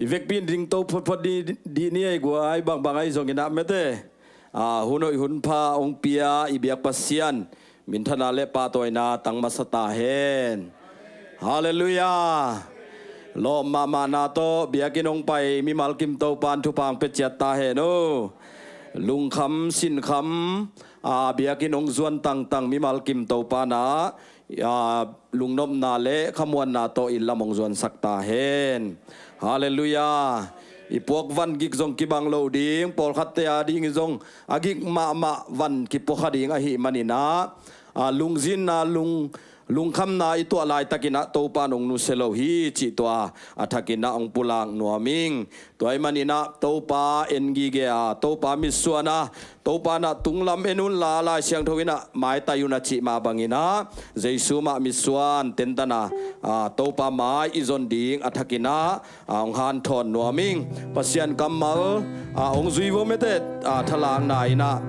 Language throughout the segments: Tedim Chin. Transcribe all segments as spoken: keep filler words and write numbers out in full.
I vekpi in dingto photphot dih, dih ni ei guai, bangbang ahi zongin ah mete. A, hun hoih hun pha hong pia i biak Pasian minthanna le pahtawina tang masa ta hen. Halleluiah. Lawp mahmahna tawh biakinn hong pai mimal kim Topa'n thupha hong pia ciat ta hen aw. Lungkham sinkham, a, biakinn hong zuan tangtang mimal kim Topa'n ah, a, lungnopna le khamuanna tawh inn lam hong zuansak ta hen. Halleluiah. I puak van gik zong kibang lo ding, pawlkhatte a dingin zong a gik mahmah van kipua kha ding ahih manin ah, a, lungzinna, lung, lungkhamna i tuah laitakin ah Topa'n hong nusia lo hi cih tua a thakin ah hong pulak nuam ing. Tua ahih manin ah Topa en gige a, Topa mitsuan a, Topa'n ah tunglam en unla, Lai Siangtho in ah maitai un a cih mah bangin ah, Jesu mah mitsuan tentan a, a, Topa mai i zon ding a thakin ah, a, hong hanthawn nuam ing. Pasian kammal, a, hong zui vo mete, a, thalakna in ah,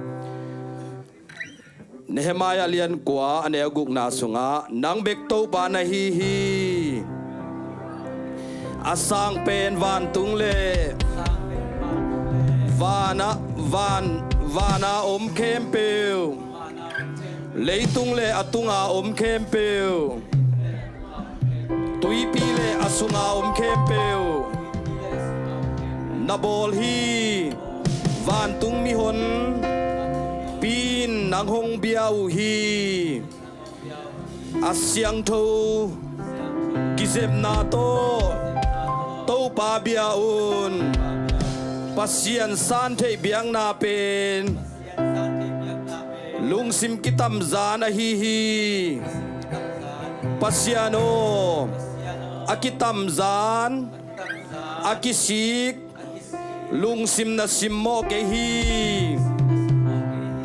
Nehemiah lian kua a neu gukna sungah, nang bek Topa na hi hi. A sang pen vantung le van a, van, van a om khempeuh, leitung le a tunga om khempeuh, tuipi le a sunga om khempeuh na bawl hi. Vantung mihonpi in nang hong bia uh hi. A siangtho kizepna tawh Topa bia un. Pasian santheih biakna pen lungsim kitamzan ahi hi. Pasian aw, a kitamzan, a kisik lungsim na simmawh kei hi.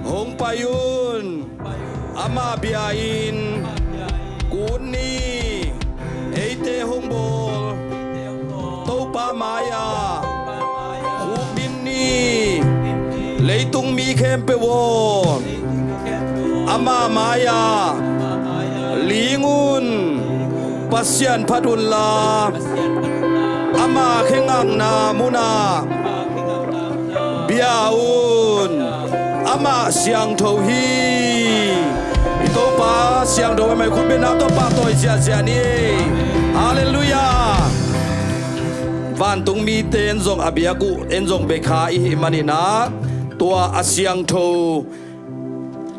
Hong pai un, amah bia-in kun ni. Eite hong bawl Topa mai-ah khukdin ni. Leitung mi khempeuh aw, ama mai-ah ling un. Pasian phat unla, ama khe ngakna munah bia un. Amah siangtho hi. I Topa siangtho ahih manin khutbetna tawh pahtawi ziahziah ni. Halleluiah. Vantung mite in zong a biak uh, en zong bia kha i hih manin ah, tua a siangtho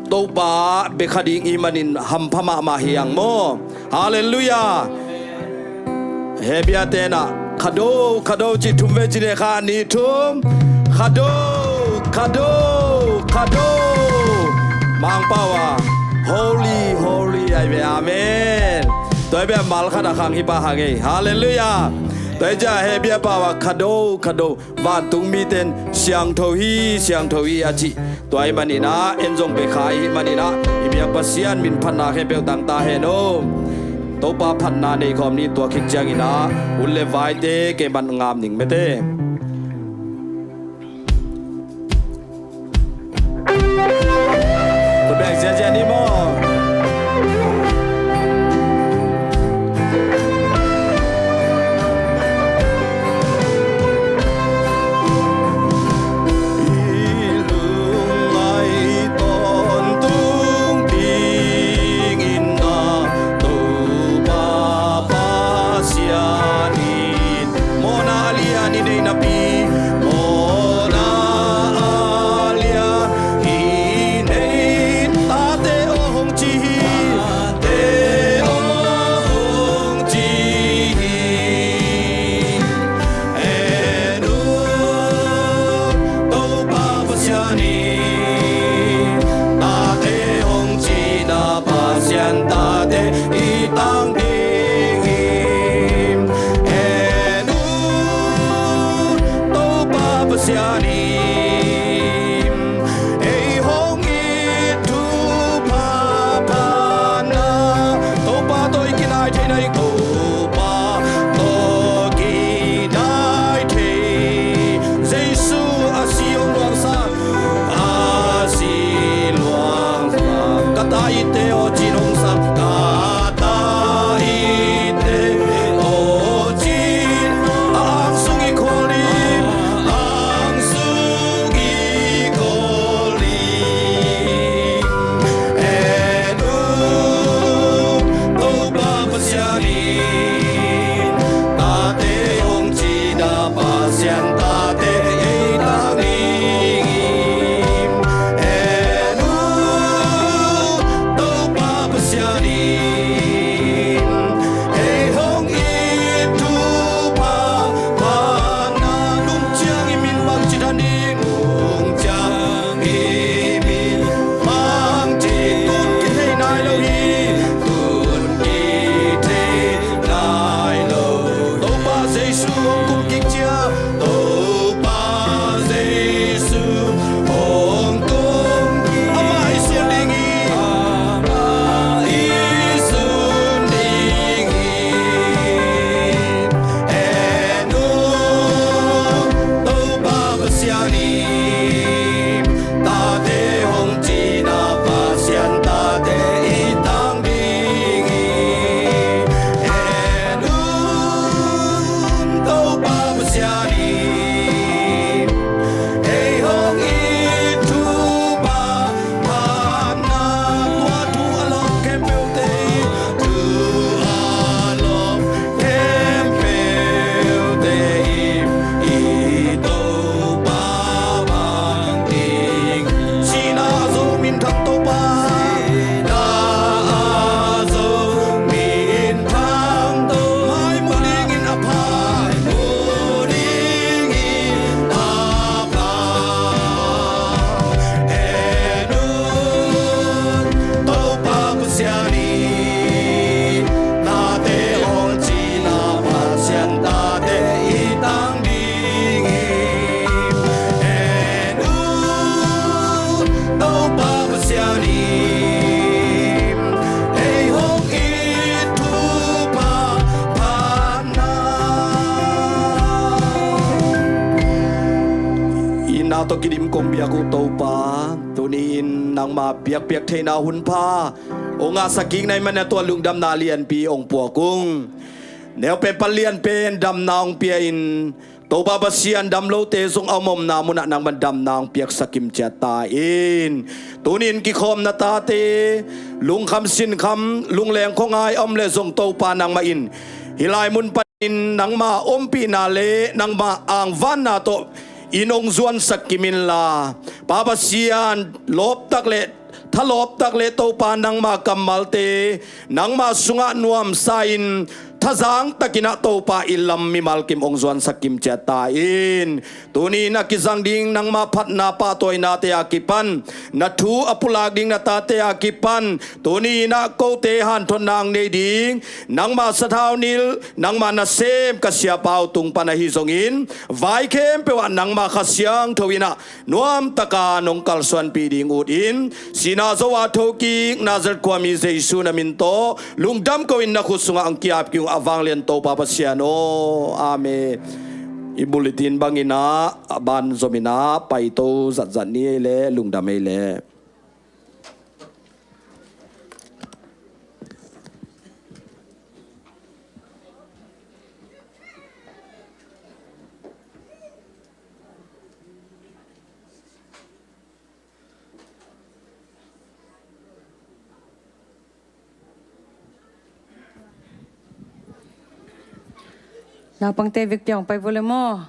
Topa bia kha ding i hih manin hampha mahmah hi hang maw. Halleluiah. Hebru te in ah, Khado, Khado ci thum vei ci ne kha, nih thum. Khado, Khado, Khado. Mangpau ah, Holy, Holy ahi ve. Amen. Tua hi bia mal khat a khang hi pah hang ei. Halleluiah. Tua hi ciang Hebru pau ah, Khado, Khado, vantung mite in siangtho hi, siangtho hi a cih. Tua ahih manin ah, en zong bia kha i hih manin ah, i biak Pasian min phatna khempeuh tang ta hen aw. Topa phatna nei khawm ni. Tua khit ciangin ah, hun le vaite kei man ngam ning mete. Tua bek ziahziah ni maw. I lungngaih tawntung dingin ah Topa Pasian in, mawhna a lian i nei napi, mawhna a lian i nei, tate aw hong ci hi. Tate aw hong ci hi. En un, Topa Pasian in, tate hong cihna Pasian tate i tang ding hi. En un, Topa Pasian in, ei hong it thupha phatna, Topa tawh i kinai theihna, i Topa tawh kinai thei. Jesu a si hong luangsak, a si luangsak, ka ta itte aw cin hong sak, ka ta itte aw cin, a ang sung i kho Tate hong cina Pasian tate ei tang ding hi. En un, Topa Pasian in ei hong it thupha, phatna nung ciang i min bangci dan ding, nung ciang i min bangci tun kithei nai lo hi. Tun kithei nai lo. Topa Jesu hong kum kik cia. Topa Jesu hong kum kik. Amah i sun ding hi. Amah i sun ding hi. En un, Topa Pasian in tate hong cina Pasian tate i tang ding hi. En un, Topa Pasian in ei hong it thupha, phatna, tua thu a lawp khempeuhte, tua thu a lawp khempeuhte in i Topa bang ding. Sihna a zo minthang Topa. Sihna a zo minthang Topa. Mai mu dingin a pha. Mai mu dingin a pha. En un, Topa Pasian in tate hong cina Pasian tate i tang ding hi. En un, Topa Pasian in ei hong it thupha, phatna. Itna tawh kidim kong biak uh Topa, tuni-in nangma biakpiak theihna hun pha hong ngahsak kik na hih manin tua lungdamna lianpi hong puak ung. Neu pen pan lian pen damna hong pia-in, Topa Pasian, dam lote zong a om omna munah nangman damna hong piaksak kim ciat ta in. Tuni-in kikhawmna tate, lungkham sinkham, lungleng khuangai a om leh zong Topa nangmah in hih lai mun panin nangma ompihna le nangma angvanna tawh in hong zuansak kim inla, Pa Pasian, lawptak le thalawptak le Topa nangma kammalte nangma sungah nuamsa-in thazang takin ah Topa i lam mimal kim hong zuansak kim ciat ta in. Tuni-in a kizang ding nangma phatna pahtawinate a kipan, na thu a pulak ding na tate a kipan, tuni-in ah kote hanthotna hong nei ding nangma sathau nilh, nangma nasem ka siapa uh tung pan ahi zongin, vai khempeuh ah nangma Kha Siangtho in ah nuamtaka nong kalsuanpih ding ut in, sihna zo a thokik Nazareth khuami Jesu na min tawh lungdam ko-in na khut sungah hong ki-ap kik ung, a vanglian Topa Pasian aw. Amen. I bulletin bangin ah a ban zomin ah paito zatzat ni ei leh, lungdam ei leh. Naupangte, Vic Piang pai vua le maw.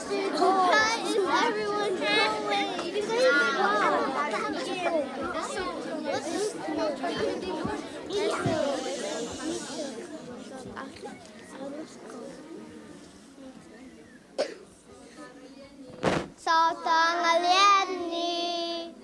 Why is everyone going? Sawltak a lian nih.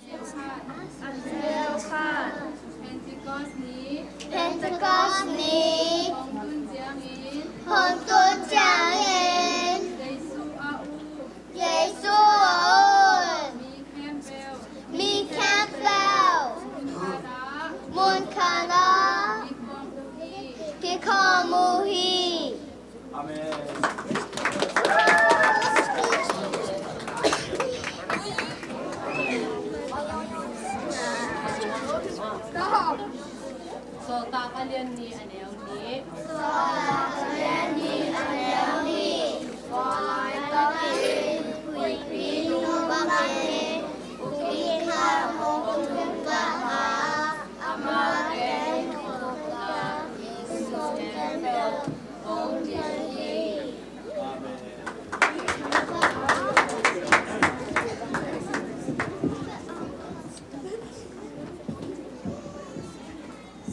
Pentecost ni. Pentecost ni. Hong tun ciangin. Hong tun ciangin. Jesu a ut. Jesu a ut. Mi khempeuh. Mi khempeuh. Mun khat ah. Mun khat ah. Kikhawm uh hi. Kikhawm uh hi. Amen. Sawltak a lian nih a neu nih. Sawltak a lian nih a neu nih. Tua laitakin huihpi nung bangin upa khat hong tung pah a, amaute in khuavak in sung khempeuh hong khih hi.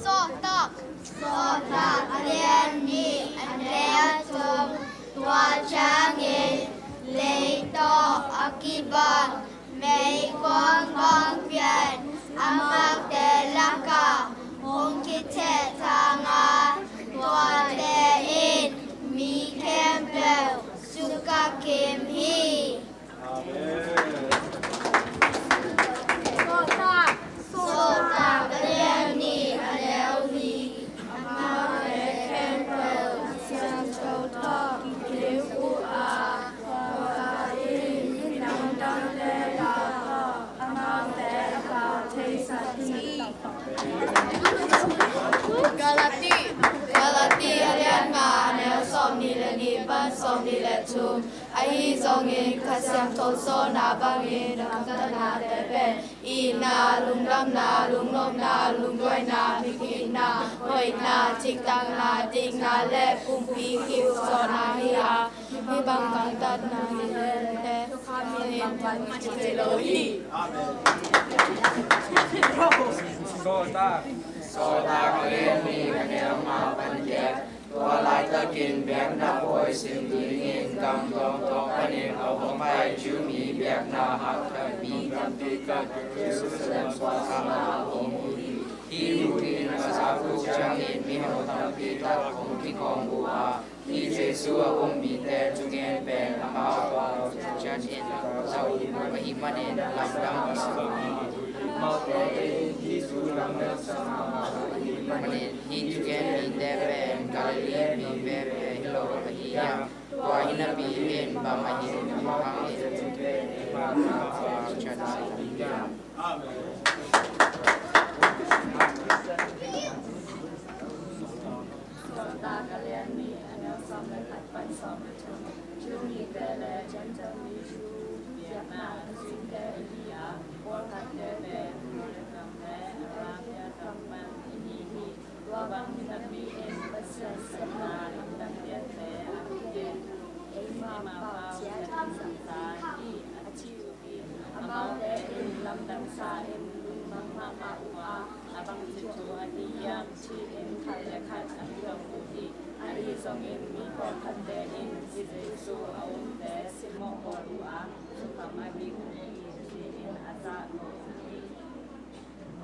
Sawltak. Sawltak a lian nih a neu thum. Tua ciangin lei tawh a kibang meikuang bang pian amaute lakah hong kithehthang a, tuate in mi khempeuh sukkhakim hi. Amen. Sawltak, Sawltak a lian nih a neu nih. Amaute khempeuh Siangtho tawh kikeu uh a, tua in midang dangte tawh amaute a kau theisak hi. Galati, Galati a lian nga a neu sawmnih le nih pan sawmnih le thum. Ahi zongin Kha Siangtho sawlna bangin gamtatnate pen itna, lungdamna, lungnopna, lungduaina, mipilna, hoihna, thiktakna, dikna le pumpi kiuhsawhna hi a, hih bang gamtatna hi leh thukham in bangmah ci thei lo hi. Sawltak, Sawltak a lian nih a neu nga pan giat. Tua laitakin biakna pawi sim dingin gam tuamtuam panin a hong pai Jew mi biakna hahkat mi tampi khat Jerusalem khua sungah a om uh hi. Hih thu in a zak uh ciangin mihau tampi tak hong kikhawm uh a, hih Jesu a um mite thugen pen amau tawh a thucian in lamdang uh ahih manin lamdang a sa uh hi. Amaute in hih thu lamdang sa mahmah uh ahih manin hih thugen mite pen Galilee mi veve hi lo ahi hiam? Tua hi napi in bang a hin amau hangin thugen in amau a thucian sa uh hiam? Amen. Sawltak a lian nih a neu sawm le khat pan sawm le thum. Jew mite le Gentile mi thu biakna a zingte i hi a, pawlkhatte pen Jerusalem le Arabia gam pan i hi hi. Tua bang hi napi in Pasian sepna lamdang piakte a kigen uh eimah pau ciat in zang ta hi, a ci uh hi. Amaute in lamdang sa in lungmang mahmah uh a, a bangci thu ahi hiam ci-in khat le khat a kidong uh hi. Ahi zongin mi pawlkhatte in hih Jesu a umte simmawh bawl uh a, thukham ahi uh hi ci-in a zahno uh hi.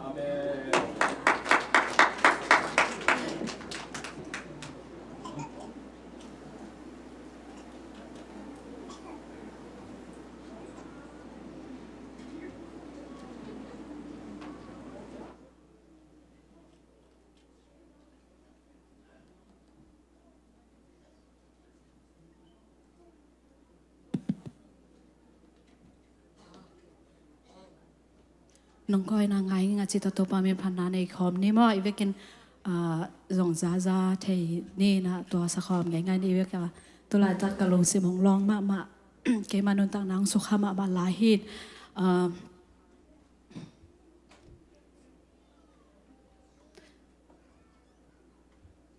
Amen. Nong kawina ngai ngai ci tawh Topa min phatna nei khawm ni maw? I vekin, ah, zong zaza thei ni na tua sa khawm ngei ngai ni i vek a. Tulaitak ka lungsim hong lawng mahmah, keima nuntakna hong sukha mahmah lai hi. Ah,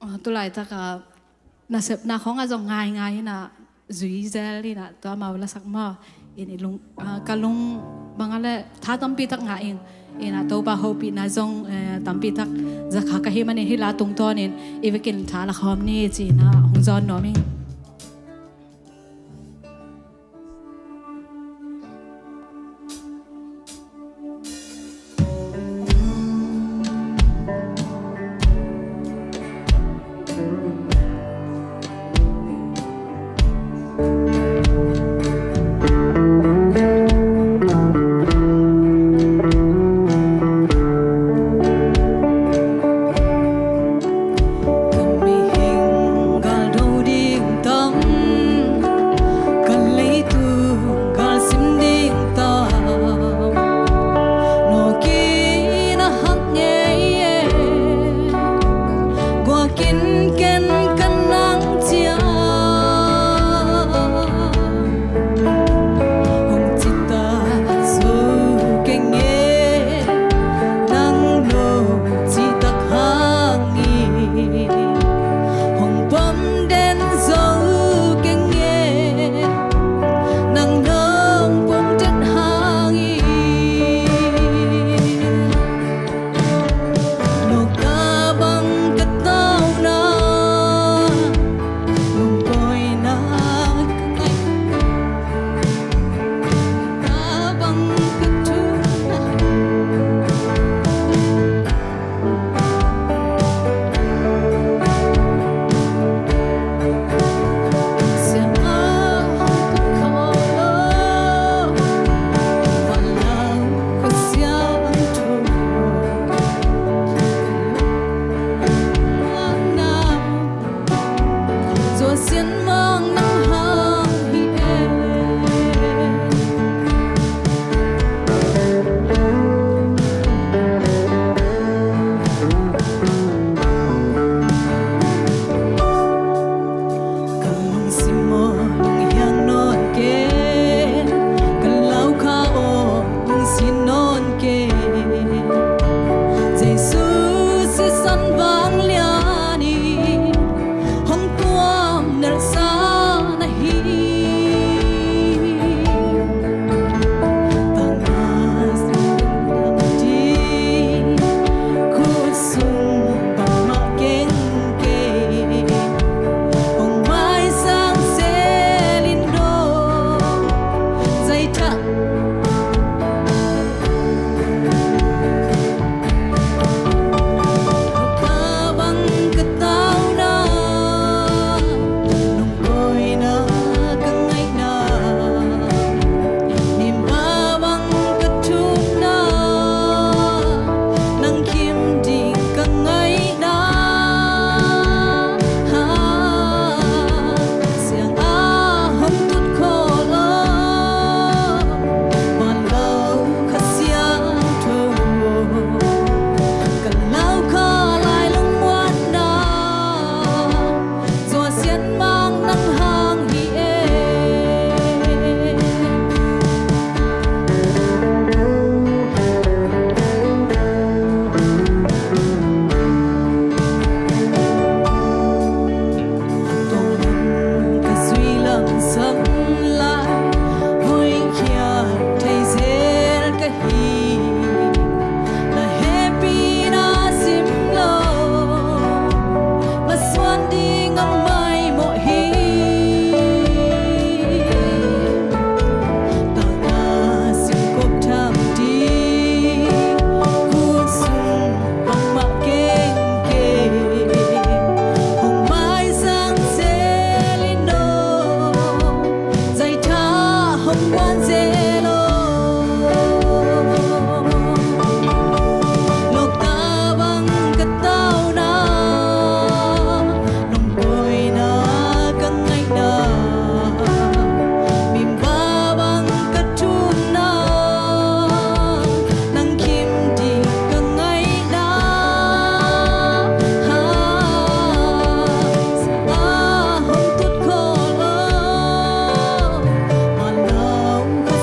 Ah, tulaitak a nasepna khawng a zong ngaingai ina, zui zel in ah, tua amau lasak maw, in i lung, ah, ka lung bang a le tha tampi tak ngah ing. In ah Topa hopihna zong, eh, tampi tak za kha ka hih manin hih la tungtawnin i vekin tha la khawm ni ci-in ah hong zawn nuam ing. Ka mihing galdo ding tam, ka leitung galsim ding tam, nawkin a hak ngei e, guakin ken ka nang ciang hong citak zo keng e, nang nong citak hang in hong pom den zo keng e, nang nong pom den hang in. Nokta bang ka tauna, nong kawina ka ngaih, nokta bang ka thumna. Ka lungsim aw nong hiang nawn kei, ka laukha aw nong sin nawn kei. Jesu sisan vanglian in hong tuam nelsa na hi. Tangah sung ding khut sung bangmah keng kei, hong maisang sel in dong zaithak. Ka bang ka tauna, nong kawina ka ngaihna, nimba bang ka thumna, nang khim ding ka ngaihna. Siang a hong tut khol aw, man lo Kha Siangtho, ka laukha lai lungmuanna, Zuan Sian Mang nang hang hi e. Tawng lam ka zui lamsang lai, hoih khia thei zel ka hi. Na hehpihna sim lo, masuan ding a maimawh hi. Tangah sim kop tham ding khut sung bangmah keng kei, hong maisang sel in dong zaithak hong guan zel aw. Nokta bang ka tauna, nong kawina ka ngaihna, mimba bang ka thumna, nang khim ding ka ngaihna. Sa a hong tut khol aw, man lo Kha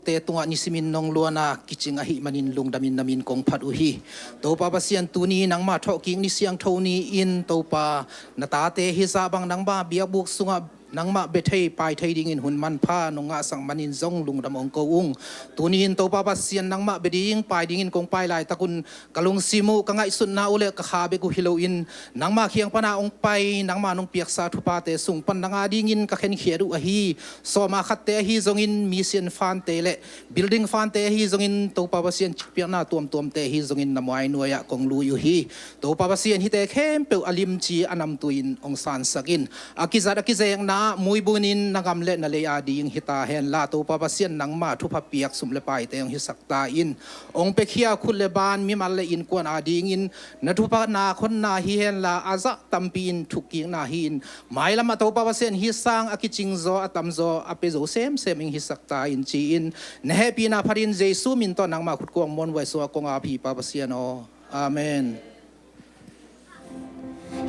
te tungah nisimin nong luan a kicing ahih manin lungdamin na min kong phat uh hi. Topa Pasian, tuni nangmah thawhkik ni siangtho ni-in Topa, na tate hizah bang nangmah biakbuk sungah nangmah bia thei pai thei dingin hun manpha nong ngahsak manin zong lungdam hong ko ung. Tuni-in Topa Pasian, nangmah bia ding pai dingin kong pai laitakun ka lungsim uh, ka ngaihsutna uh le ka kha bek uh hi loin, nangmah kiang pana hong pai, nangmah nong piaksa thuphate sung pan nang adingin ka khenkhiat uh ahi. Sawma khatte ahi zongin, mission fund-te le building fund-te ahi zongin, Topa Pasian, cikpiakna tuamtuamte ahi zongin na muainuai-ah kong lui uh hi. Topa Pasian, hihte khempeuh a limci a namtui-in hong sansak in. A kizat a kizekna muibunin na gam le na lei ading hita henla, Topa Pasian, nangmah thupha piak sum le paite hong hisak ta in. Hong piakhia khut le ban, mimal le innkuan adingin na thupha nak honna hi henla, a zah tampi-in thukkikna hi-in, mailamah Topa Pasian, hih sang a kicingzaw a tamzaw a pia zo semsem ing hisak ta in, ci-in na hehpihna phatin Jesu min tawh nangmah khut kuang muanvuai sungah kong ap hi, Pa Pasian aw. Amen.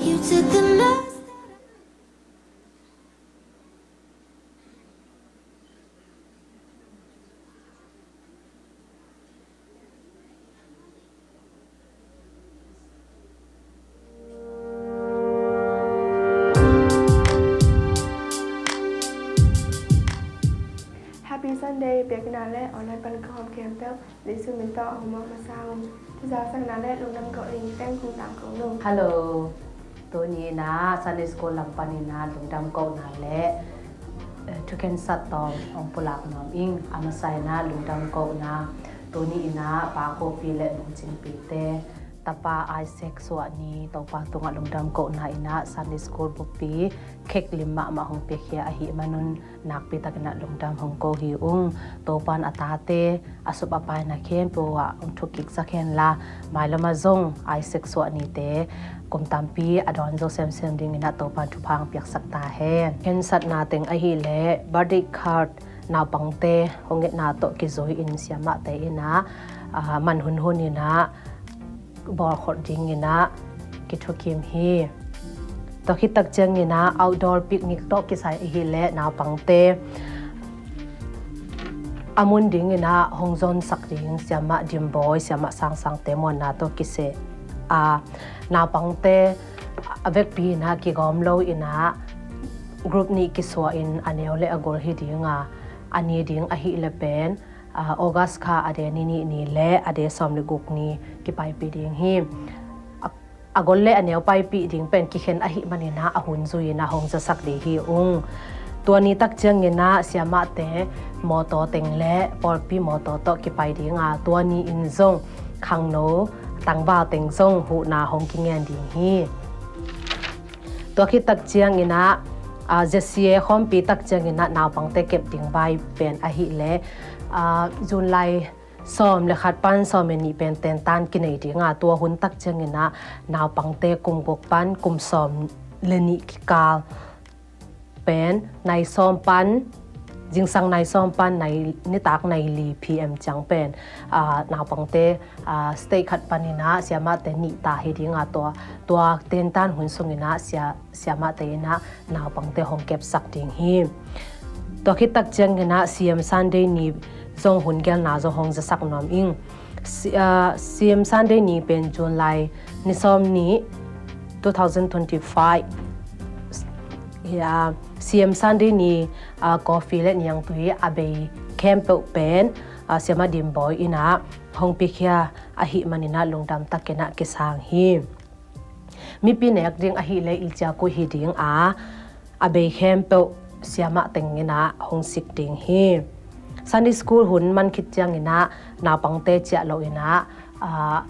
You took the mess. Happy Sunday, biakinn ah le online pan ka hawm khempeuh Jesu min tawh a hawm masa ung. Thuzaksakna le lungdam koh ding teng kong tang kong nung. Hello. Tuni in ah Sunday School lam panin ah lungdam kohna le, eh, thukhensat tawm hong pulak nuam ing. A masa in ah lungdam kohna, tuni in ah Pa Kawpi le Nu Cingpite, Tapa Isaac suah ni, Topa tungah lungdam kohna in ah Sunday School buppi khek lim mahmah hong piakhia ahih manun, nakpi takin ah lungdam hong ko hi ung. Topa in a tate a sup a paina khempeuh ah hong thukiksak henla, mailam ah zong Isaac suah nite kum tampi a dawn zo semsem dingin ah Topa in thupha hong piaksak ta hen. Khensatna teng ahih leh birthday card naupangte hong etna tawh kizui-in siamahte in ah, ah, man hunhun in ah bawlkhol dingin ah kithukim hi. Tua khit tak ciangin ah outdoor picnic tawh kisai ahih leh naupangte a mun dingin ah hong zonsak ding siamah Dimbawi, siamah Sangsangte muanna tawh kisai a, naupangte a vekpi in ah kigawm lo in ah group nih kisuah in a neu le a gol hi ding a, a ni ding ahih leh pen, ah, August kha a de ni nih ni le a de sawm le guk ni kipaipih ding hi. A, a gol le a neu paipih ding pen kikhen ahih manin ah a hun zui-in ah hong zasak ding hi ung. Tua ni tak ciangin ah siamahte mawtaw teng le pawlpi mawtaw tawh kipai ding a, tua ni-in zong khangno tangval teng zong huhna hong kingen ding hi. Tua khit tak ciangin ah, ah, Z C A khawmpi tak ciangin ah naupangte kep ding vai pen ahih leh, ah, June lai sawm le khat pan sawm le nih pen tentan kinei ding a, tua hun tak ciangin ah naupangte kum guk pan kum sawm le nih kikal pen nai sawm pan, zingsang nai sawm pan nai, nitak nai li P M ciang pen, ah, naupangte, ah, state khat panin ah siamahte nih ta hi ding a, tua, tua tentan hun sungin ah sia, siamahte in ah naupangte hong kepsak ding hi. Tua khit tak ciangin ah C M Sunday ni zong hun gelna zong hong zasak nuam ing. Si-, ah, C M Sunday ni pen June lai ni sawm nih, two thousand twenty-five. Ya, C M Sunday ni, ah, coffee le niangtui a bei khempeuh pen, ah, siamah Dimbawi in ah hong piakhia ahih manin ah lungdam takin ah kisang hi. Mipi nek ding ahih leh i ciak uh hi ding a, a bei khempeuh siamah teng in ah hong sik ding hi. Sunday school hun man khit ciangin ah naupangte ciah lo in ah, ah,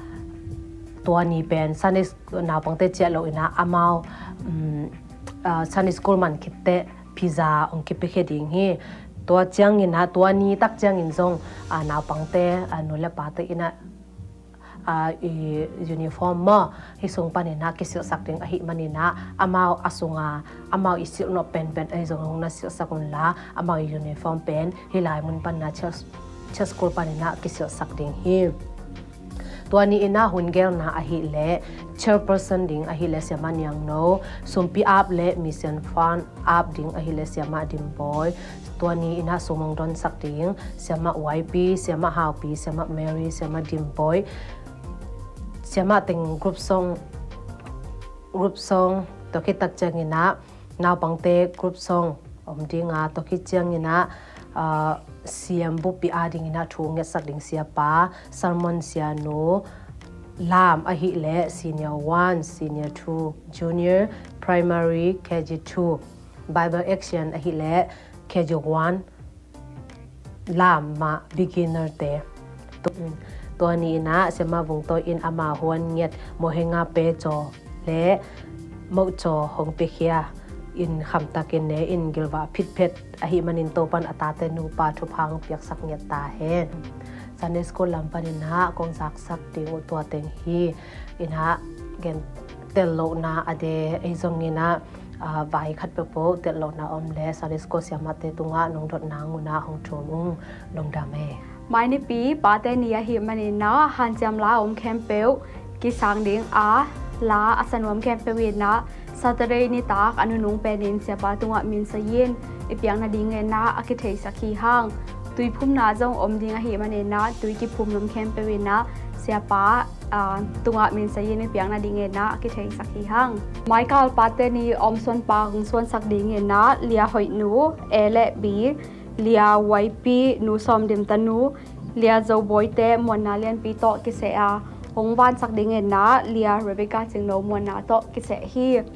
tua ni pen Sunday s-, naupangte ciah lo in ah amau, um, ah, Sunday school man khit teh pizza hong kipiakhia ding hi. Tua ciangin ah tua ni tak ciangin zong, ah, naupangte, ah, nu le pate in ah, ah, i uniform maw, hih sung panin ah kisilhsak ding ahih manin ah amau a sunga, amau i silh nop penpen ahi zong hong na silhsak unla, amau i uniform pen hih lai mun panin ah church, church school panin ah kisilhsak ding hi. Tua ni in ah hun gelna ahih leh chairperson ding ahih leh Siamah Niang No, sumpi ap le mission fund ap ding ahih leh Siamah Dim Bawi. Tua ni in ah sum hong donsak ding Siamah Y P, Siamah Hau Pi, Siamah Mary, Siamah Dim Bawi, Siamah teng group song, group song, tua khit tak ciangin ah naupangte group song om ding a, tua khit ciangin ah, ah, siam buppi a dingin ah thu ngetsak ding Siapa Salmon Sianu, Lam ahih leh senior one, senior two, junior, primary, K G two, Bible Action ahih leh K G one, Lam mah beginner te. Tu-, tua ni in ah Siamah Vung Tawi in ama huan ngiat Mohenga Pe Caw le Moh Caw hong piakhia in khamtakin ne in gilvah phitphet ahih manin Topan a tate nupa thupha hong piaksak ngiat ta hen. Sunday school lam panin ah kong zaksak ding uh tua teng hi. In ah gen tel lohna a de ei zongin ah, ah, vai khat peuhpeuh tel lohna om le Sunday school siamahte tungah nong dotna ngun ah hong thum ung. Lungdam e. Mai Nipi Pate Ni ahih manin ah hanciam la om khempeuh kisang ding a, la a sa nuam khempeuh in ah Saturday nitak a nunung penin Siapa tungah minsayin i piak nadingin ah a kitheisak hi hang. Tuiphumna zong om ding ahih manin ah tui kiphum nuam khempeuh in ah Siapa, ah, tungah minsayin i piak nadingin ah a kitheisak hi hang. Maikal Pate Ni om suanpa hong suansak dingin ah Lia Hoih Nu, A le B, Lia Y P Nu Sawm Dim Tanu, Lia Zo Bawi te muanna lianpi tawh kiseh a, hong vansak dingin ah Lia Rebecca Cing No muanna tawh kiseh hi.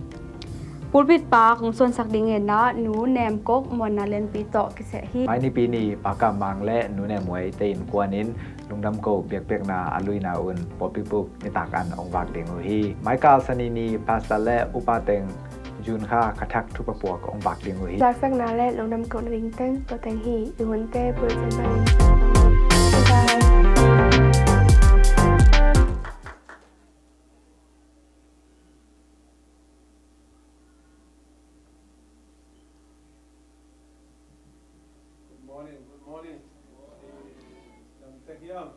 Pulpit pa hong suansak dingin ah Nu Nem Kok muanna lianpi tawh kiseh hi. Mai Nipi ni Pa Kam Mang le Nu Nem Huai te innkuan in Lungdam Ko biakpiakna a luina un pawlpi puk nitak an hong vak ding uh hi. Maikal Sani ni Pastor le Upa teng June kha kha thak thupha puak hong vak ding uh hi. Laksakna le lungdam kohna ding teng tua teng hi. I hunte pulcin panin. Bye bye. Good morning, good morning. Lam tek hiam?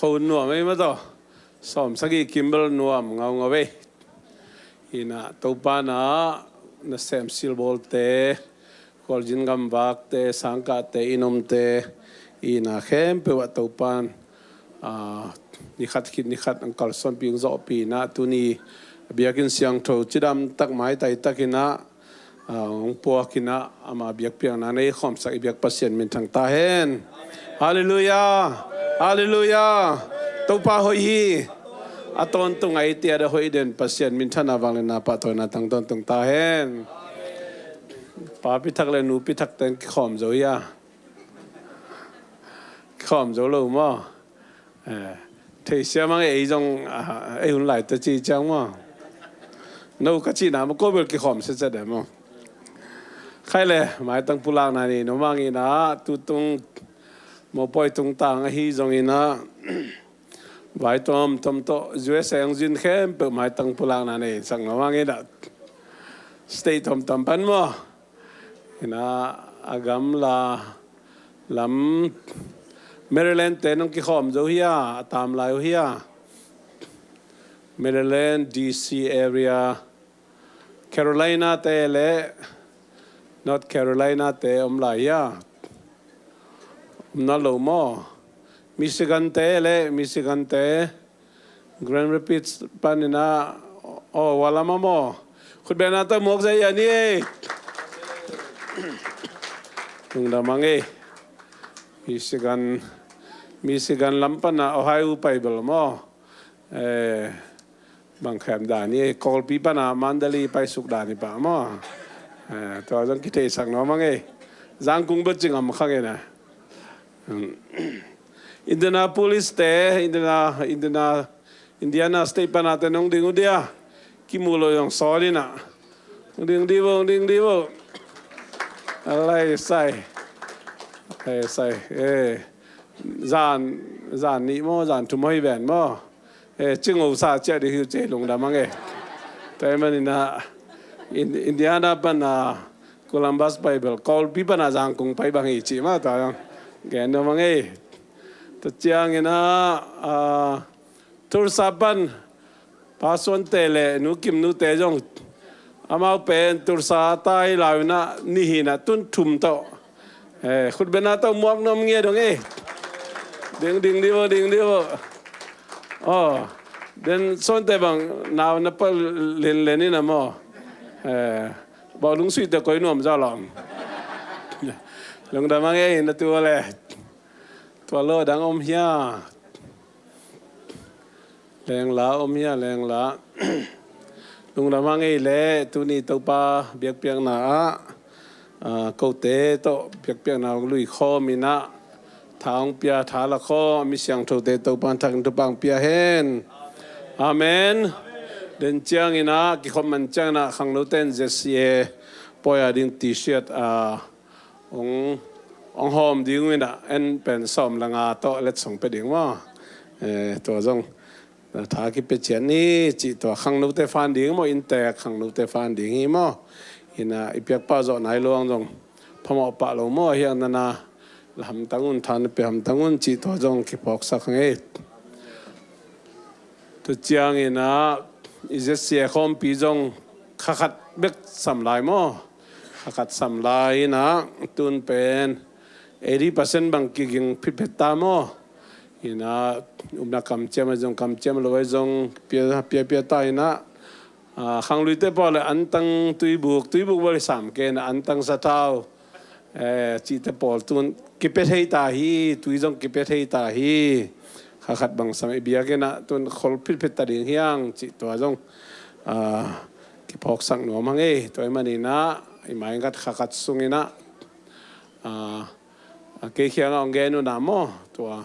Kho nuam ei maw taw. Sawm sagih kimbel nuam ngaungau ei. Ina Topa na nasem silbawlte, khualzin gamvakte, sangkahte, innomte, ina khempeuh ah Topan, ah, nikhat khit nikhat ang kalsuanpi ang zawhpi ina tuni biakinn siangtho cidam tak maitai tak ina, ah, hong puak ina ama biakpiakna nei khawmsak i biak Pasian minthang ta hen. Halleluiah. Halleluiah. Topa hoih hi. A tawntung a i tiat a hoih den Pasian minthana vanglina pahtawina tang tawntung ta hen. Pa Pi Thak le Nu Pi Thak teng kikhawm zo hia? Kikhawm zo lo maw? Eh, theisiam ang ei zong, ah, ei hun lai ta ci ciang maw? No ka cihna maw ko bel kikhawm sese de maw? Khai le maitang pulakna ni no mang ina tutung mawpawi tungtang ahi zong ina vai tomtom tawh U S A ang zin khempeuh maitang pulakna nei sang no mang ina state tomtom pan maw? Ina a gamla lam Maryland te nong kikhawm zo hia, a tam lai uh hia? Maryland, D C area, Carolina te le North Carolina te om lai hia? Om na lo maw? Michigan te le Michigan te Grand Rapids panina, oh, walama maw? Khutbena ta muak zai ani ei. Lungdam ang ei. Michigan, Michigan lam pana Ohio pai bel maw? Eh, bang khem dan ei. Kawlpi pana Mandalay pai suk dan ei pa maw? Eh, tua zong kitheisak nuam ang ei. Zangkung bel cingam khang ei na. Indianapolis te, Indiana, Indiana, Indiana State pana te nong ding uh dia. Kimu lo zong sawl ina. Hong ding di vo, hong ding di vo. Alai sai. Alai sai. Eh. Zan, zan nih maw, zan thum hoih ven maw. Eh, cingo sa ciah ding hi uh cei lungdam ang ei. Tua ahih manin ah, Indiana pana Columbus pai bel Kawlpi pana Zangkung pai bang hi cih mah tua zong gen nuam ang ei. Tua ciangin ah, ah, Tulsa pan Pa Suante le Nu Kim Nute zong, amau pen Tulsa tai lai un ah nihin ah tun thum tawh. Eh, khut beng na tawh muak nuam nge dong e. Ding, ding dih vo, ding dih vo. Oh, den Suante bang nau na pal len len in a maw. Eh, bawlung suite koi nuam zaw lawm. Lungdam hang e, na tu le. Tua lo dang om hia? Lengla om hia, lengla? Lungdam hang e le, tuni Topa biakpiakna ah, ah, kote tawh biakpiakna hong lui khawm in ah, tha hong pia, tha la khawm, mi siangthote Topa thak in thupha hong pia hen. Amen. Den ciangin ah, kikhop man ciangin ah, khangnote in Z C A pawi a ding T-shirt, ah, hong, hong hawm ding uh in ah, en pen sawm le nga tawh letsong pia ding maw. Eh, tua zong tha kipia ciat ni cih, tua khangnote fan ding maw, inntek khangnote fan ding hi maw. In ah, i piakpa zawh nai luang zong phamawh pah lo maw, hiang nana la hamtang un, tha na pia hamtang un cih tua zong kiphawksak hang e. Tua ciangin ah, i Z C A khawmpi zong kha khat bek sam lai maw. Kha khat sam lai in ah, tun pen eighty percent bang kiging phitphet ta maw. In ah, upna kamciam a zong, kamciam lo a zong, pia, pia, pia ta in ah, ah, khangluite pawl le antang tuibuk, tuibuk bel sam kei in ah, antang sathau, eh, cihte pawl tun kipia thei ta hi, tui zong kipia thei ta hi. Kha khat bang sam, i biakinn ah tun khol phitphit ta ding hiang cih tua zong, ah, kiphawksak nuam hang e. Tua ahih manin ah, i maingat kha khat sungin ah, ah, a kei kiangah hong gen uh na maw, tua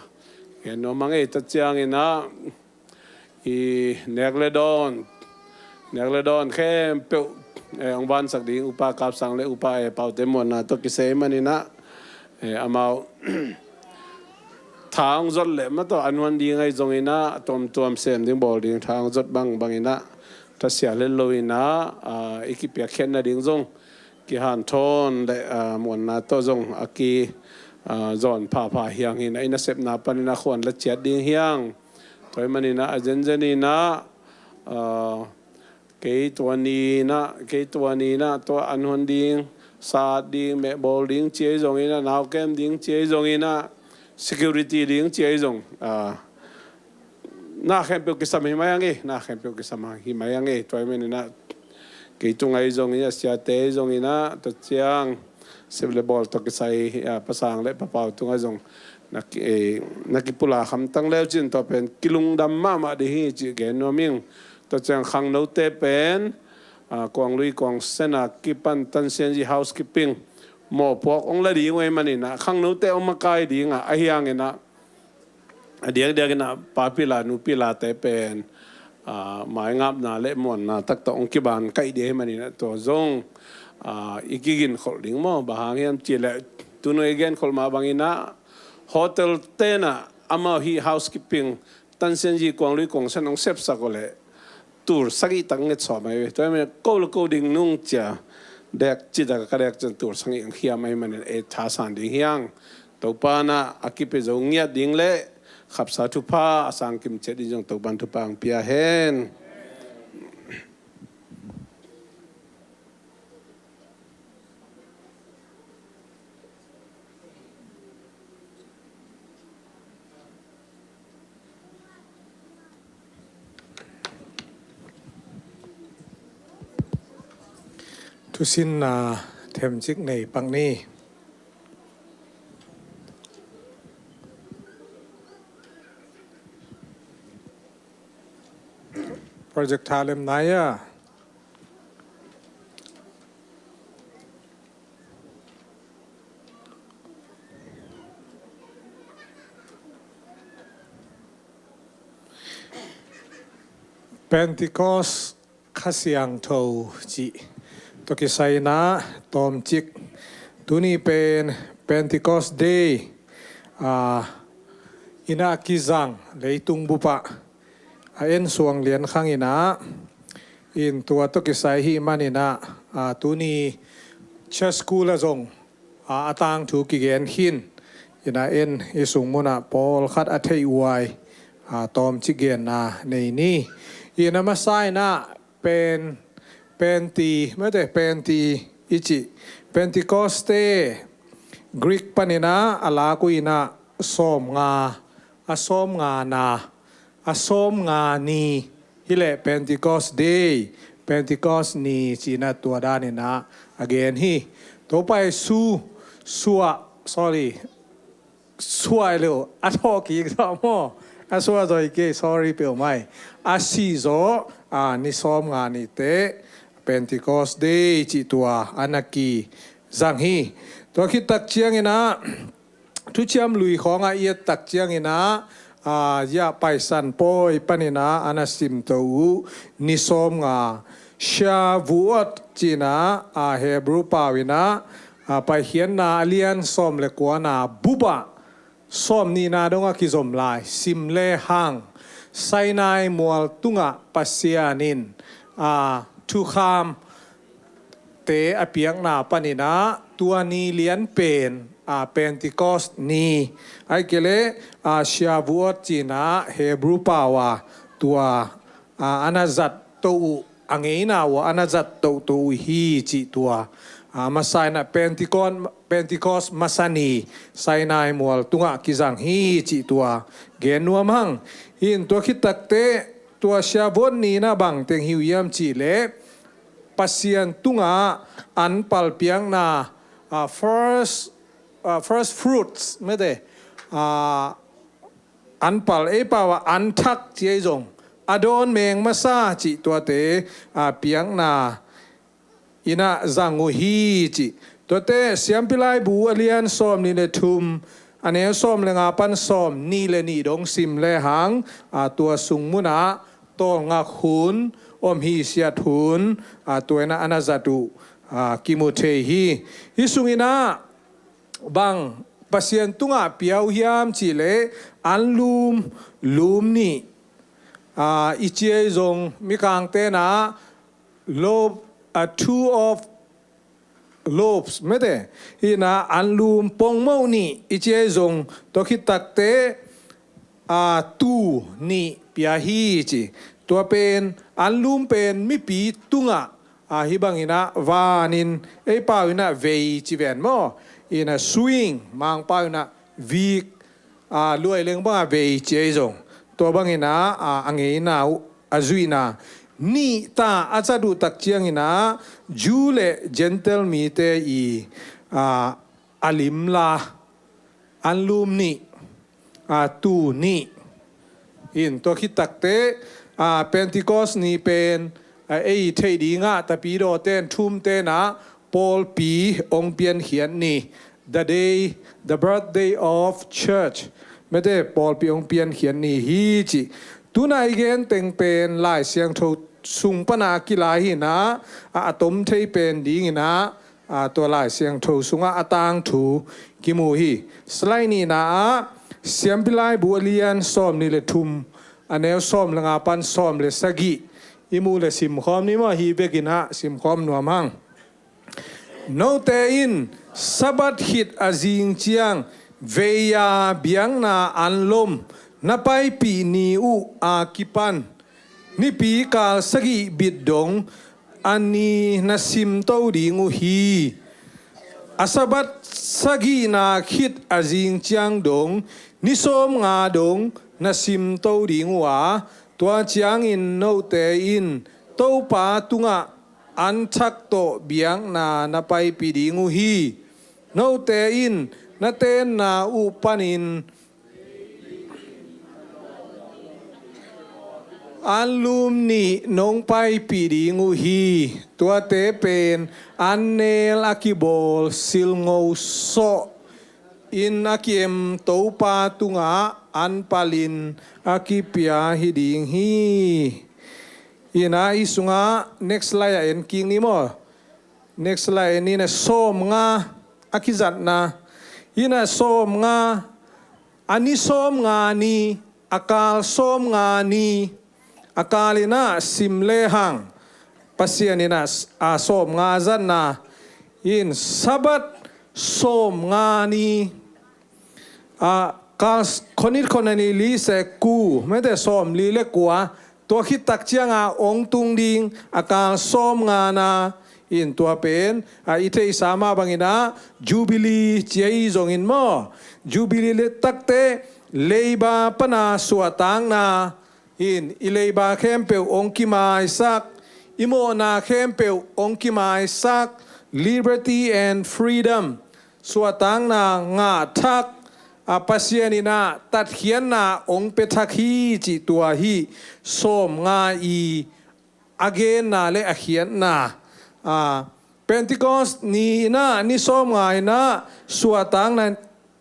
gen nuam hang e. Tua ciangin ah, i nek le dawn, nek le dawn khempeuh, eh, hong vansak ding Upa Kap Sang le Upa, eh, Paute muanna tawh kisai manin ah, eh, amau tha hong zot le ma tawh an huan ding ahi zongin ah, tuamtuam sem ding bawl ding tha hong zot bangbang in ah, thasia let lo in ah, ah, i kipiakkhiatna ding zong kihanthawn le, ah, muanna tawh zong a ki, ah, zawn phapha hiang hi in ah, i nasepna panin ah khuan la ciat ding hiang. Tua ahih manin ah, a zenzen in ah, ah, kei tua ni in ah, kei tua ni in ah, tua an huan ding, sa at ding, mehbawl ding ci ahi zongin ah, nau kem ding ci ahi zongin ah, security ding ci ahi zong, ah, na khempeuh kisam hi mai hang e, na khempeuh kisam hi mai hang e. Tua ahih manin ah, kei tungah ahi zongin ah, siate ahi zongin ah, tua ciang sep le bawl tawh kisai, ah, Pa Sang le Pa Pau tungah zong na ki, eh, na kipulak hamtang le uh cin, tua pen kilungdam mahmah ding hi cih gen nuam ing. Tua ciang khangnote pen, ah, Kuang Lui Kuang Sen a kipan Tan Sian Zi housekeeping mawhpuak hong la ding uh ahih manin ah, khangnote hong makai ding ah, ahi hangin ah, a diakdiak in ah, pa pila, nu pilate pen, ah, maingapna le muanna tak tawh hong kiban kaih ding ahih manin ah, tua zong, ah, i kiginkholh ding maw. Bang hang hiam cih leh, tun i genkholh mah bangin ah, hotel ten ah amau hih housekeeping, Tan Sian Zi, Kuang Lui Kuang Sen hong sepsak uh leh, tul sagih tak nget sawm ahi ve. Tua ahih manin ko le ko ding nung cia, dek ci tak a ka dek ciang tul sagih hong khiam ahih manin, eh, thasan ding hiang. Topa in ah a kipia zo ngiat ding le khapsa thupha a sang kim ciat ding zong Topa in thupha hong pia hen. Thusinna themcik nei pak ni. Projector lem nai a. Pentecost Kha Siangtho cih tawh kisai in ah tawmcik, tuni pen Pentecost Day, ah, in ah kizang leitung bup ah a en suang lian khang in ah, in tua tawh kisai ahih manin ah, ah, tuni church school ah zong, ah, a tangthu kigen khin, Ina en i sung munah pawlkhat a theih uai a tawmci genna nei ni. Ina masa ina pen penti mete penti i ci Pentecoste Greek panina a laku ina sawmnga a sawmnga na a sawmnga ni hileh Pentecost Day, Pentecost ni cina tua danina a gen hi. Topa Jesu sua, sorry, sua leu a thawh kik zawh maw, a sua zaw hi kei, sorry peuhmai. A si zaw a ni sawmnga nite Pentecost Day cih tua a na kizang hi. Tua khit tak ciangina thuciam lui khawngah i et tak ciangina a ziah paisan pawi panina a na simto uh ni sawmnga Shavuot cina a Hebrew pau ina a Paikhiatna a lian sawm le kuana bupah sawm nihna dongah kizom lai sim le hang Sinai mual tungah Pasian in a thukham te a piakna panina tua ni lian pen a Pentecost ni ai kele a Shavuot cina Hebrew pau a tua a ana zat to uh a ngeina uh a ana zat tohtoh uh hi cih tua a masa ina Pentecost, Pentecost masa ni Sinai mual tungah kizang hi cih tua gen nuam hang. Hin tua khit takte tua Shavuot nina bang teng hi uh hiam cih leh Pasian tungah an palpiakna a first, a first fruits mete a an pal ei pau a an thak ci ei zong a dawn meng masa cih tuate a piakna ina zang uh hi cih tuate Siampi Laibu a lian sawm nih le thum a neu sawm le nga pan sawm nih le nih dong sim le hang a tua sung munah tawlngak hun om hi siat hun a tua ina ana zat uh a kimu thei hi. Hi sungina bang Pasian tungah pia uh hiam cih leh an lum lum nih a i ci ei zong Mikang tena loaf a two of loaves mete ina an lum pongmoh nih i ci ei zong tua khit takte a tu nih pia hi ci. Tua pen an lum pen mipi tungah a hi bangina vanin ei pau ina vei ci ven maw ina swing Mang pau ina vik a luai leng banga vei ci ei zong tua bangina a a ngeina uh a zuihna nih ta a zat uh tak ciangina Jew le Gentile mite i a a limla an lum nih a tu nih in tua khit takte a Pentecost ni pen a ei theih dingah tapidawten thumtena pawlpi ong piankhiat ni the day the birthday of church mete pawlpi ong piankhiat ni hi ci. Tuna i gen teng pen Lai Siangtho sung pana a kilai hina a a tom thei pen dingina a tua Lai Siangtho sungah a tangthu kimu hi. Slide nihna ah Siampi Laibu a lian sawm nih le thum a neu sawm le nga pan sawm le sagih i mu le simkhawm ni maw hi vekinah simkhawm nuam hang. Note in Sabbath khit a zing ciang vei-a biakna an lom na paipih ni uh a kipan nipi kal sagih bit dong a ni na simto ding uh hi. A Sabbath sagihna khit a zing ciang dong ni sawmnga dong na simto ding uh a tua ciangin note in Topa tungah an thak tawh biakna na paipih ding uh hi. Note in na tenna uh panin an lum nih nong paipih ding uh hi. Tuate pen an nel a kibawl silngo sawh in a ki-em Topa tungah an palin a kipia hi ding hi. Ina i sungah next slide ah en kik ni maw. Next slide en ina sawmnga a kizatna ina sawmnga a ni sawmnga ni a kal sawmnga ni a kal ina sim le hang Pasian ina a sawmnga zatna in Sabbath sawmnga ni A kal khonit khonani li se ku mete sawm li le kua, tua khit tak cianga ong tung ding a kal sawm ngana in tua pen a i theihsa mah bangin ah Jubilee cia i zongin maw, Jubilee le takte leiba pana suahtakna in i leiba khempeuh ong kimaisak, i mawhna khempeuh ong kimaisak, liberty and freedom, suahtakna ngah thak, a Pasian in ah tatkhiatna ong pia thak hi cih tua hi. Sawm nga i a genna le a khiatna, a Pentecost ni in ah ni sawm nga in ah suahtakna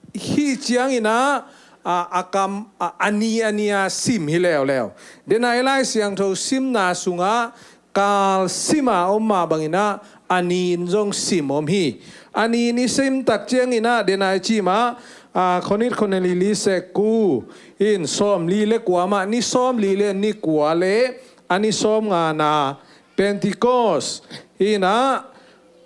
hih ciangin ah a, a kam a, a ni a ni a sim hi leuleu. Denai Lai Siangtho simna sungah kal sima om mah bangin ah a ni in zong sim om hi. A ni in i sim tak ciangin ah denai cimah a khonit khonani li se ku in sawm li le kua mah ni sawm li le ni kua le a ni sawm ngana Pentecost in ah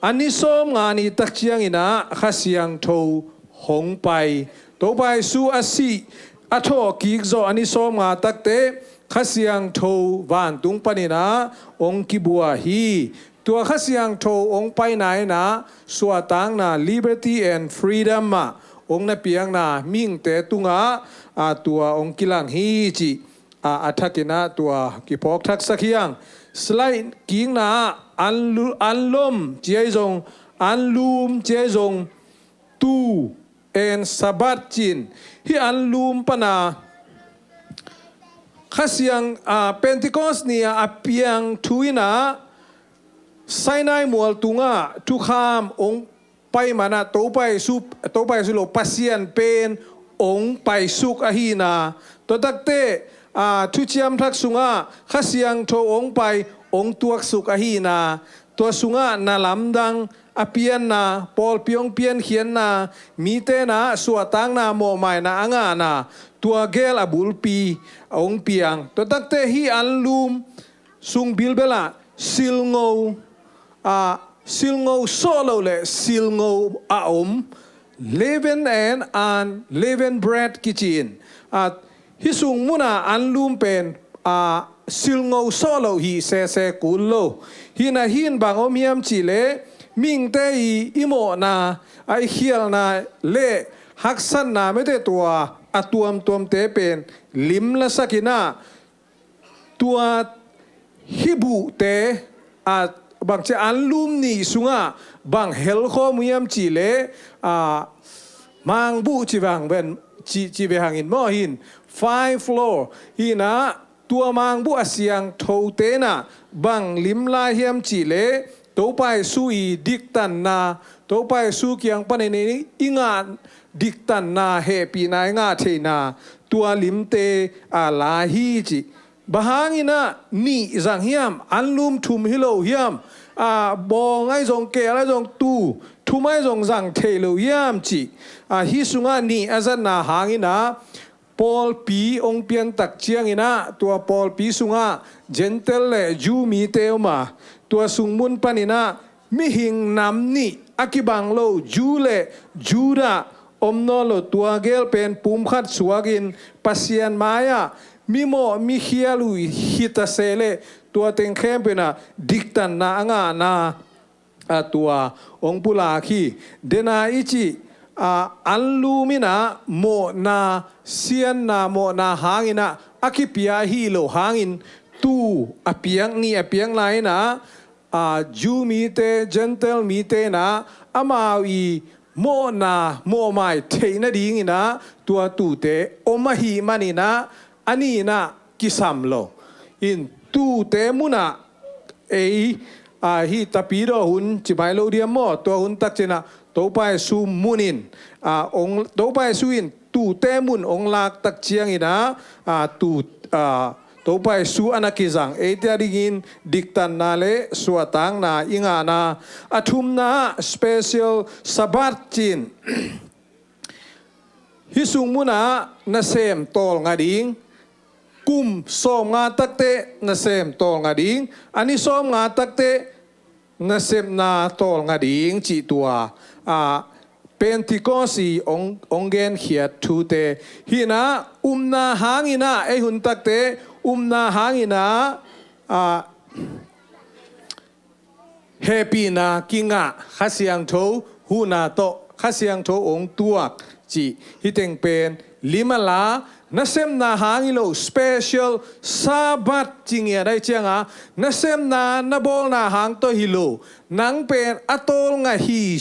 a ni sawm nga ni tak ciangin ah Kha Siangtho hong pai. Topa Jesu a sih a thawh kik zawh a ni sawm nga takte Kha Siangtho vantung panin ah ong kibua hi. Tua Kha Siangtho ong paina in ah suahtakna, liberty and freedom ah ong na piakna mihingte tungah a tua ong kilang hi cih a, a thakin ah tua kiphawk thaksak hiang. Slide kikna ah an lu-, anlum cia i zong, anlum cia i zong, tu and Sabbath cin. Hih anlum pana Kha Siang, a, Pentecost ni a a piang thu in ah Sinai mual tungah thukham ong pai manah Topa Jesu, Topa Jesu lo Pasian pen ong paisuk ahina. Tua takte a thuciam thak sungah Kha Siangtho ong pai ong tuaksuk ahina. Tua sungah na lamdang a pianna, pawlpi ong piankhiatna, mite na suahtakna mawhmaina a ngahna, tua gel a bulpi ong piang. Tua takte hih anlum sung bilbel ah silngo, a, silngo sawh loh le silngo a om, leaven and unleavened bread kici in, a, hih sung muna anlum pen, a, silngo sawh loh hi sese kul lo. Hih na hin bang om hiam cih leh mihingte i, i mawhna, a, i khialhna le haksatna mete tua a tuamtuamte pen limlasak in ah tua hih buhte, a, bangci anlum nih sungah bang helkhawm uh hiam cih leh, a, mangbuh ci vang ven, ci, ci ve hangin maw hin five floor hi in ah tua mangbuh a siangthote in ah bang lim lai hiam cih leh Topa Jesu i diktanna, Topa Jesu kiang panin i ngah diktanna, hehpihna i ngah theihna tua limte a lai hi ci. Bang hangin ah nih zang hiam, anlum thum hi lo hiam, a, bawng ahi zong, keel ahi zong, tu thum ahi zong zang thei lo hiam ci. A, hih sungah nih a zatna hangin ah pawlpi ong piantak ciangin ah tua pawlpi sungah Gentile le Jew mite om a, tua sung mun panin ah mihing nam nih a kibang lo Jew le Judah om nawn lo, tua gel pen pumkhat suakin Pasian mai-ah mimawh mikhial uh hi ta se leh tua teng khempeuh in ah diktanna a ngahna, a, tua ong pulak hi. Dena i cih, a, anlum in ah mawhna, sianna mawhna hangin ah a kipia hi lo hangin tu a piak, nih a piak lai in ah, a, Jew mite, Gentile mite in ah amau i mawhna mawhmai theih nadingin ah tua tute om ahih manin ah a nih in ah kisam lo. In tute munah ei, a, hih tapidaw hun ci mai lo diam maw, tua hun takciangin ah Topa Jesu munin, a, ong, Topa Jesu in tute mun ong lak takciangin ah, a, tu, a, Topa Jesu a na kizang eite a dingin diktanna le suahtakna i ngahna. A thumna ah special Sabbath ci-in hih sung munah nasem tawlnga ding, kum sawmnga takte nasem tawlnga ding, a ni sawmnga takte nasepna tawlnga ding cih tua, a, Pentecost i ong, ong genkhiat thute hi-in ah, upna hangin ah, ei hun takte upna hangin ah, a, hehpihna kingah, Kha Siangtho huhna tawh Kha Siangtho ong tuak cih hih teng pen lim a la, nasepna hang hi lo, special Sabbath ci ngiat ahih ciangin, nasepna na bawlna hang tawh hi lo, nang pen a tawlnga hi,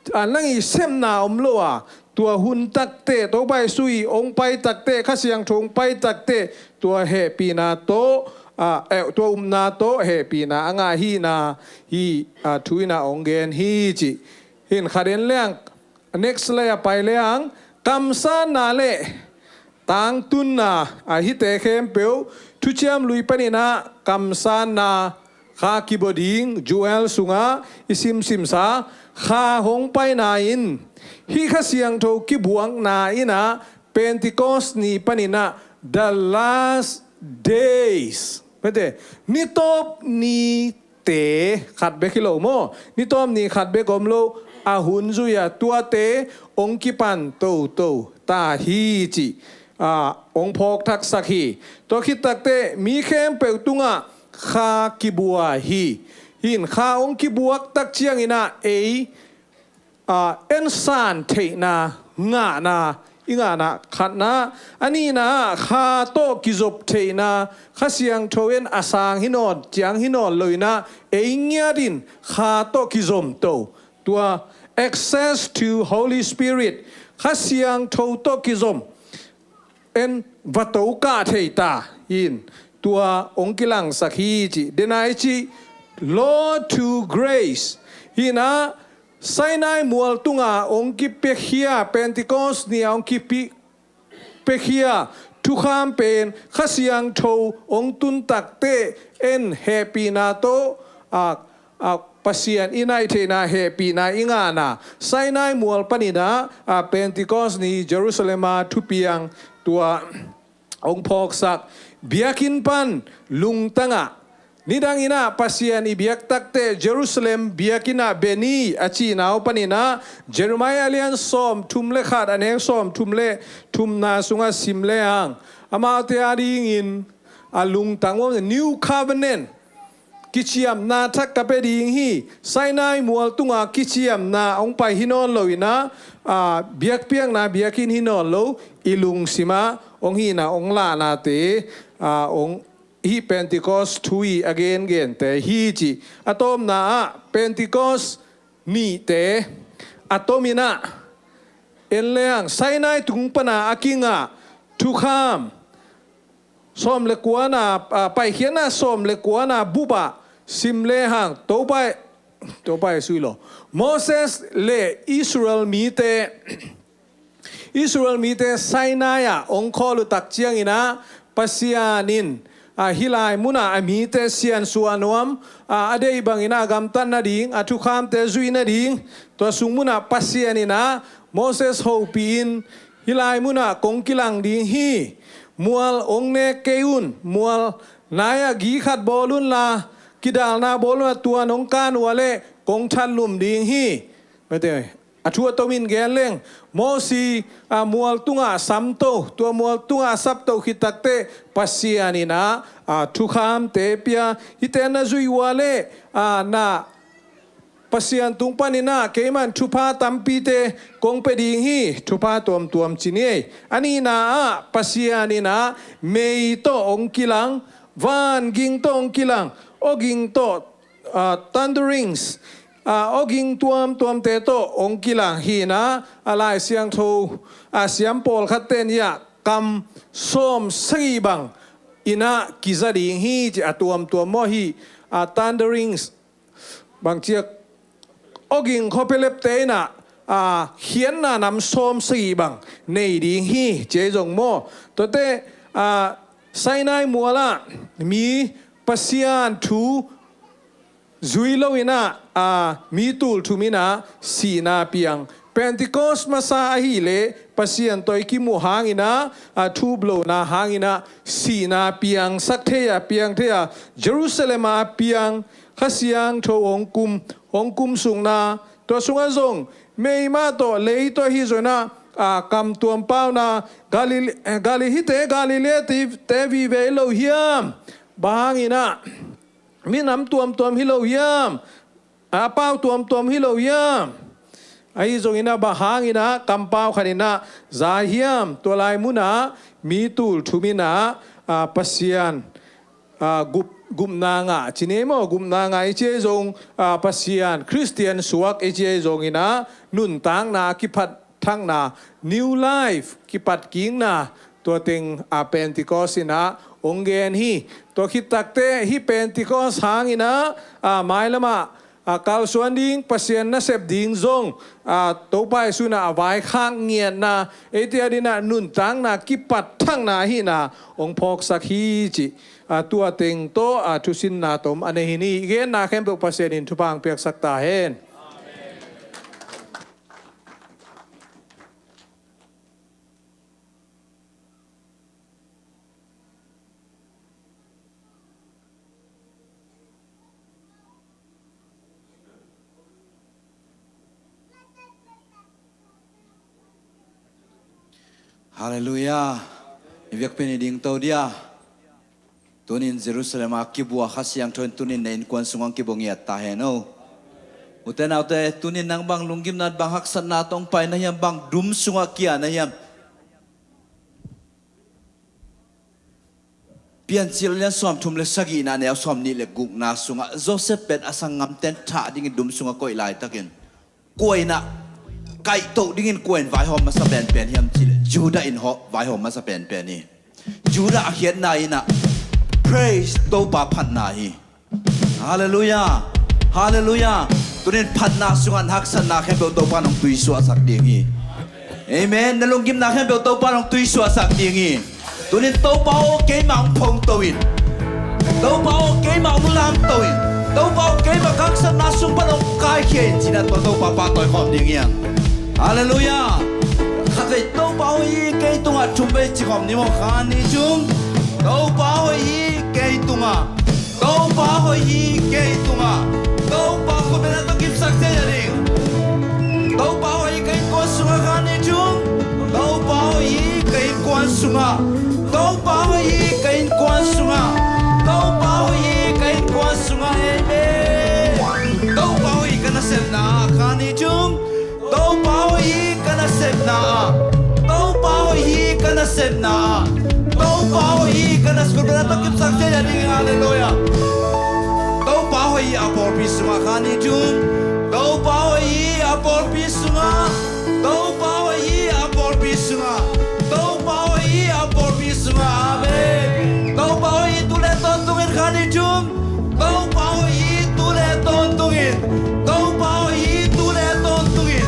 a, nang i sepna om lo a, tua hun takte, Topa Jesu i ong pai takte, Kha Siangtho ong pai takte, tua hehpihna tawh, a, eh, tua upna tawh hehpihna a ngah hihna, hih, a, thu in ah ong gen hi ci. Hi-in khat en leng, next leh a pai leng, kamsanna leh tangtunna, a, hihte khempeuh, Thuciam Lui panin ah kamsanna kha kibawl ding, Joel sungah i simsimsa kha hong paina in, hih Kha Siangtho kibuakna in ah, Pentecost ni panin ah, the last days, mate, ni tawp ni te khat bek hi lo maw, ni tawp ni khat bek om lo, a hun zui a tuate ong kipan toto ta hi ci, a, ong phawk thaksak hi. Tua khit takte mi khempeuh tungah kha kibua hi. Hi-in kha ong kibuak tak ciangin ah ei, a, ensan theihna, ngahna, i ngahna khatna, a nihna ah kha tawh kizop theihna, Kha Siangtho in a sang hi nawn, ciang hi nawn lo-in ah, ei ngiatin kha tawh kizom to, tua access to Holy Spirit, Kha Siangtho tawh kizom en va to kah thei ta hi-in, tua ong kilangsak hi ci. Denai ci, law to grace. Hi-in ah, Sinai mual tunga ong kipiakhia, Pentecost ni-a ong kipi, piakhia thukham pen Kha Siangtho ong tun takte en hehpihna tawh, a, a, Pasian i naih theihna hehpihna i ngahna, Sinai mual panin ah, a, Pentecost ni Jerusalem a thupiang tua ong phawksak, biakinn pan lungtang ah, nidangin ah Pasian i biak takte Jerusalem biakinn ah, Beni a cihna uh panin ah, Jeremiah a lian sawmthum leh khat, a neu sawmthum leh thumna sungah sim lehang, amaute a dingin a lungtang uh, New Covenant, kiciamna thak ka pia ding hi. Sinai mual tunga kiciamna ong pai hi nawn lo-in ah, a, biakpiakna biakinn hi nawn lo, i lungsim ah ong hihna, ong lahnate, a, ong, hih Pentecost thu i a gengente hi ci. A tawpna ah Pentecost nihte a tomin ah en lehang, Sinai tung pana a kingah thukham, sawm leh kuana, a, Paikhiatna sawm leh kuana bup ah sim lehang, Topa, Topa Jesu hi lo, Moses leh Israel mite, Israel mite Sinai ah ong khawl uh tak ciangin ah, Pasian in, a, hih lai munah a mite siansuah nuam, a, a deih bangin ah a gamtat nading, a thukhamte zuih nading, tua sung munah Pasian in ah Moses hopih in, hih lai munah kong kilang ding hi, mual ong nek kei un, mual nai-ah gi khat bawl unla, kidalna bawl unla, tua nong kan uh leh kong thatlum ding hi. Mate, a thu a tomin gen leng, Mosi, a, mual tungah sam to, tua mual tungah a sap to khit takte Pasian in ah, a, thukhamte pia, hihte na zuih uh leh, a, na Pasian tung panin ah keiman thupha tampite kong pia ding hi, thupha tuamtuam ci ni ei. A nihna ah Pasian in ah mei tawh ong kilang, van ging tawh ong kilang, aw ging tawh, a, thunderings, a, aw ging tuamtuamte tawh ong kilang hi-in ah, a, Lai Siangtho, a, siam pawlkhatte in ah kam sawm sagih bang in ah kiza ding hi ci, a tuamtuam maw, hih, a, thunderings, bangci a, aw ging khua pia lepte in ah, a, khiatna nam sawm sagih bang nei ding hi ci ei zong maw. Tuate, a, Sinai mual ah mi Pasian thu zui lo-in ah, a, mi tulthum in ah sihna piang. Pentecost masa ahih leh Pasian tawh i kimuh hangin ah, a, thup lohna hangin ah sihna piangsak thei a, piang thei a, Jerusalem ah piang, Kha Siangtho hong kum, hong kumsukna, Tua sungah zong meima tawh lei tawh ahi zongin ah, a, kam tuam pauna, Galil-, eh, Galil-, hihte Galilee te vive lo hiam? Bang hangin ah minam tuamtuam hi lo hiam? A pau tuamtuam hi lo hiam? Ahi zongin ah bang hangin ah kampau khat in ah za hiam? Tua lai munah mi tul thum in ah, a, Pasian, a, gup, gupna ngah ci ni maw, gupna ngah i ci ahi zong, a, Pasian, Khristian suak i ci ahi zongin ah nuntakna kiphat thakna, new life, kipatkikna, tua teng, a, Pentecost in ah hong gen hi. Tua khit takteh hih Pentecost hangin ah, a, mailamah, a, kalsuan ding, Pasian nasep ding zong, a, Topa Jesu in ah a vaikhak ngiatna, eite adingin ah nuntakna kipat thakna ahihna hong phawksak hi cih, a, tua teng tawh, a, thusinna tom a nei hi ni. Genna khempeuh Pasian in thupha hong piaksak ta hen. Halleluiah. I biakpiak in i dingto dia. Tunin Jerusalem a kibua Kha Siangtho in tunin na innkuan sungah kibua ngiat ta hen o. Ute naute, tunin nang bang lunggimna, bang haksatna tawh hong pai na hiam, bang dum sungah kia na hiam? Piancil lian sawmthum le sagihna neu sawmnih le gukna sungah Josef pen a sanggamten thah dingin dum sungah koih laitakin, kua in ah kaihtoh dingin kua in vaihawm masa penpen hiam cih leh Judah in hawh vaihawm masa penpen hi. Judah a khiatna in ah praise, Topa phatna hi. Halleluiah. Halleluiah. Tunin phatna sungah na haksatna khempeuh Topa in hong tuisuahsak ding hi. Amen. Na lunggimna khempeuh Topa in hong tuisuahsak ding hi. Tunin Topa aw, keimah hong phongto in. Topa aw, keimah hong lamto in. Topa aw, keimah ka haksatna sung pan hong kaikhia in, ci-in ah tua Topa pahtawi khawm ding hi hang. Halleluiah. Khatvei, Topa hoih hi kei tungah, thum vei ci khawm ni maw, kha ni thum. Topa hoih hi kei tungah. Topa hoih hi kei tungah. Topa, khut beng a tawh kipsak thei a ding. Topa hoih hi ka innkuan sungah, kha ni thum. Topa hoih hi ka innkuan sungah. Topa hoih hi ka innkuan sungah. Topa hoih hi ka innkuan sungah. Amen. Topa hoih hi ka nasepna ah, kha ni thum. Topa hoih hi ka nasepna ah. Topa hoih hi ka nasepna ah. Topa hoih hi ka nas-, khut beng a tawh kipsak thei a ding. Halleluiah. Topa hoih hi a pawlpi sungah, kha ni thum. Topa hoih hi a pawlpi sungah. Topa hoih hi a pawlpi sungah. Topa hoih hi a pawlpi sungah. Amen. Topa hoih hi tu le tawntung in, kha ni thum. Topa hoih hi tu le tawntung in. Topa hoih hi tu le tawntung in.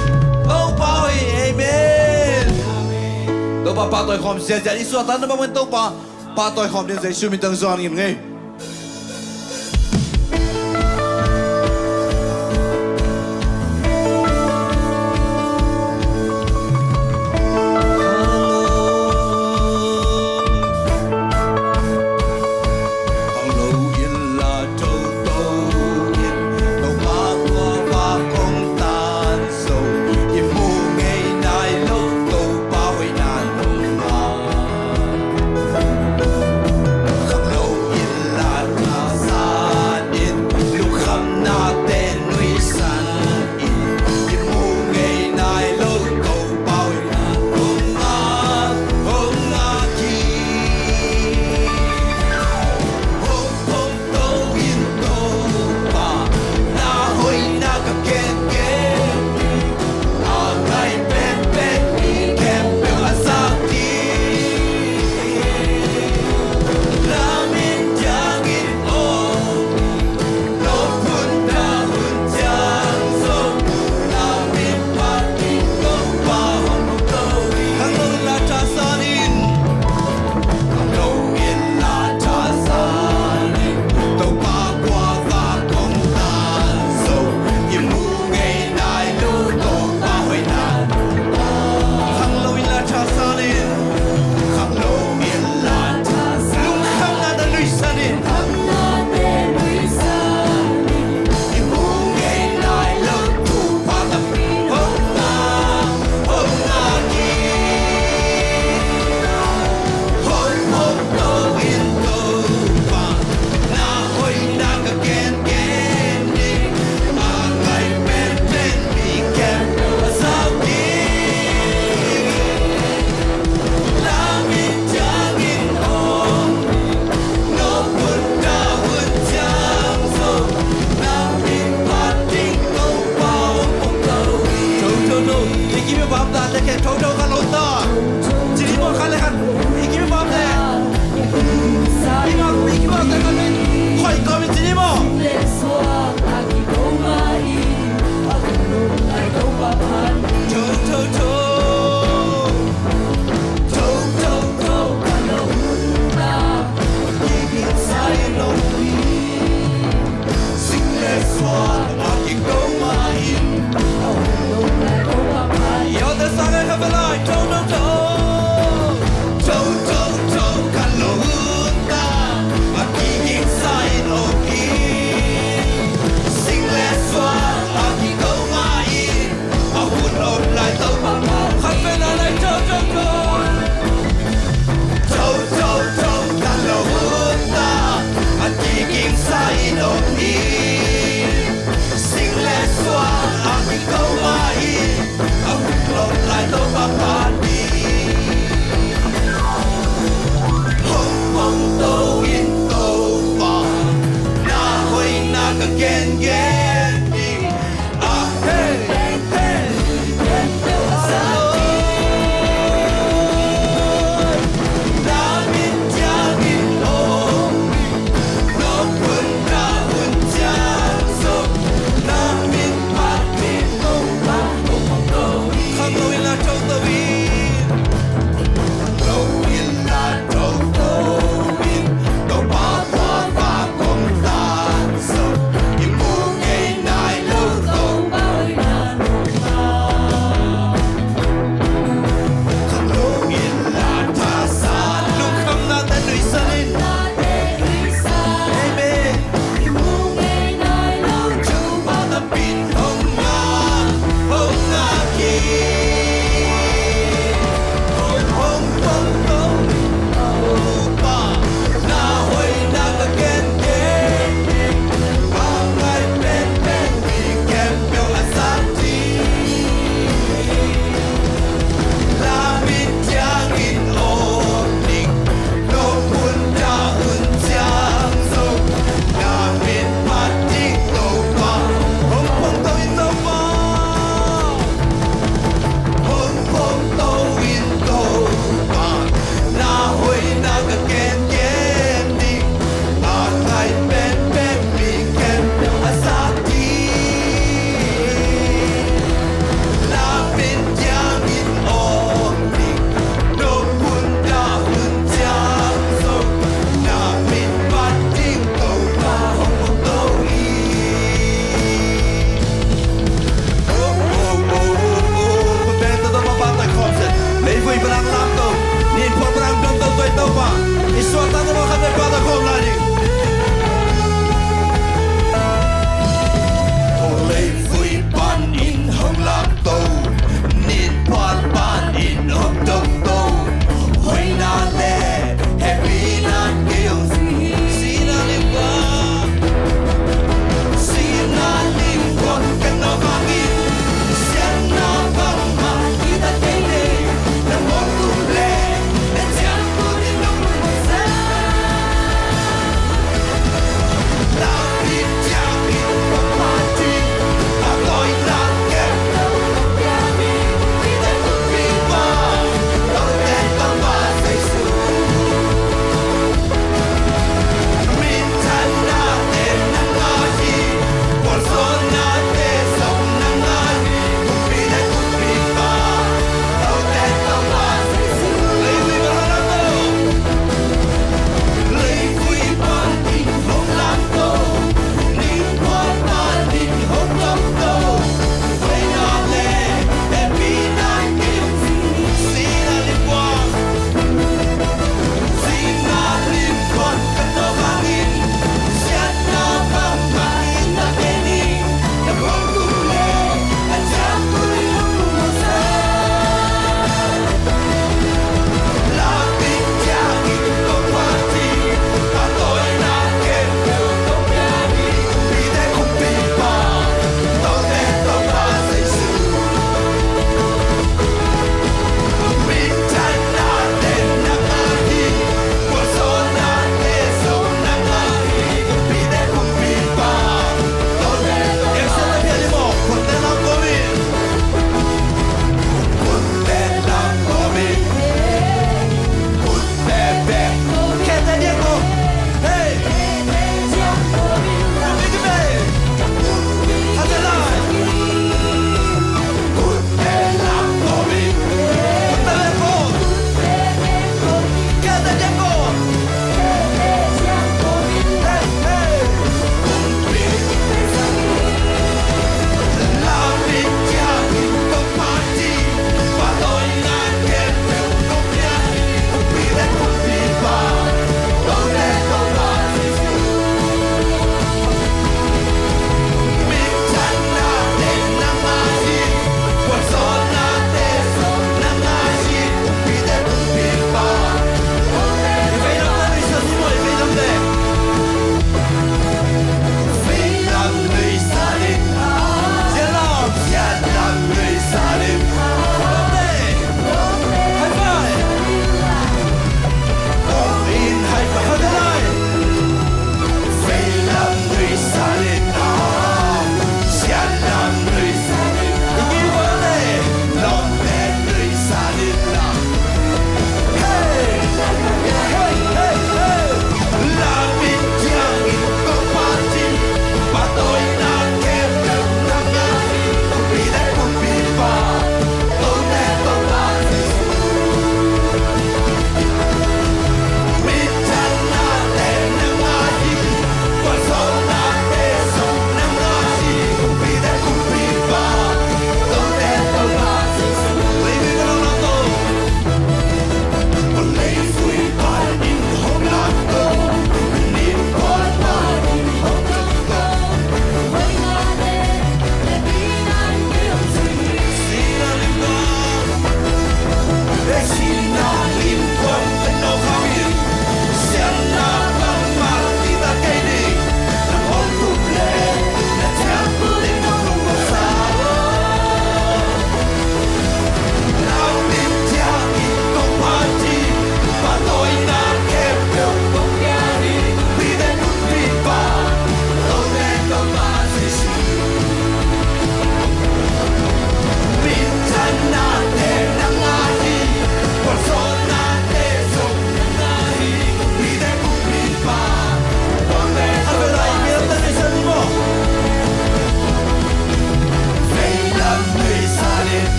Topa hoih hi. Amen. Topa pahtawi khawm ziahziah i suahtakna bangin Topa pahtawi khawm ding Jesu min tawh zong in ngei.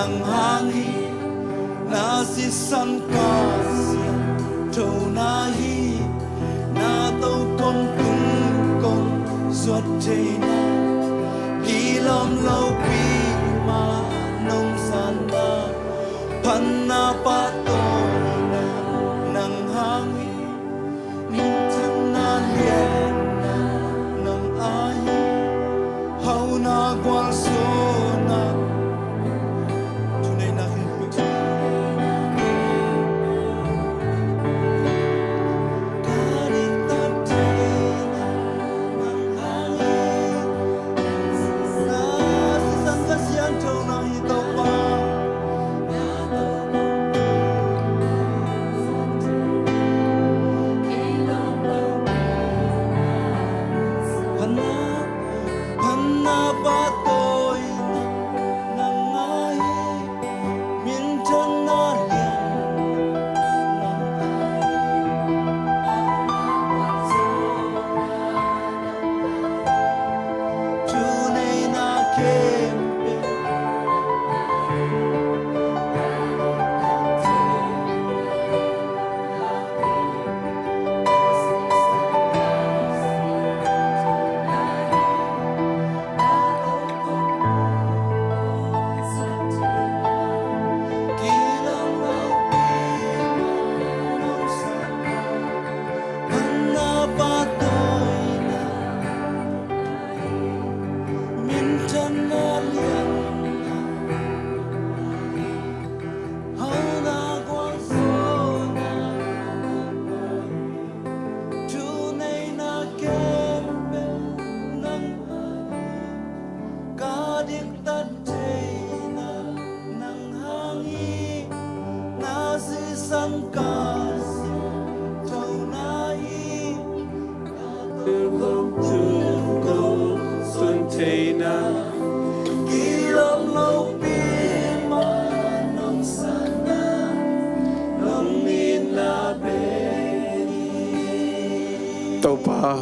Nang hang hi, na sisan ka siangthona hi, na tokhom tung kong zuat theihna, kilawm lopi mah nong sanna, phatna pahtawina nang hang hi. Minthanna lianna nang ahi, hauhna gualzawhna thuneihna khempeuh. Thuneihna khempeuh nang ahi, ka diktat theihna nang hang hi, na sisan ka siangthona hi, ka tokhom tung kong zuat theihna, kilawm lopi mah nong sanna, nong itna pen hi. Topa,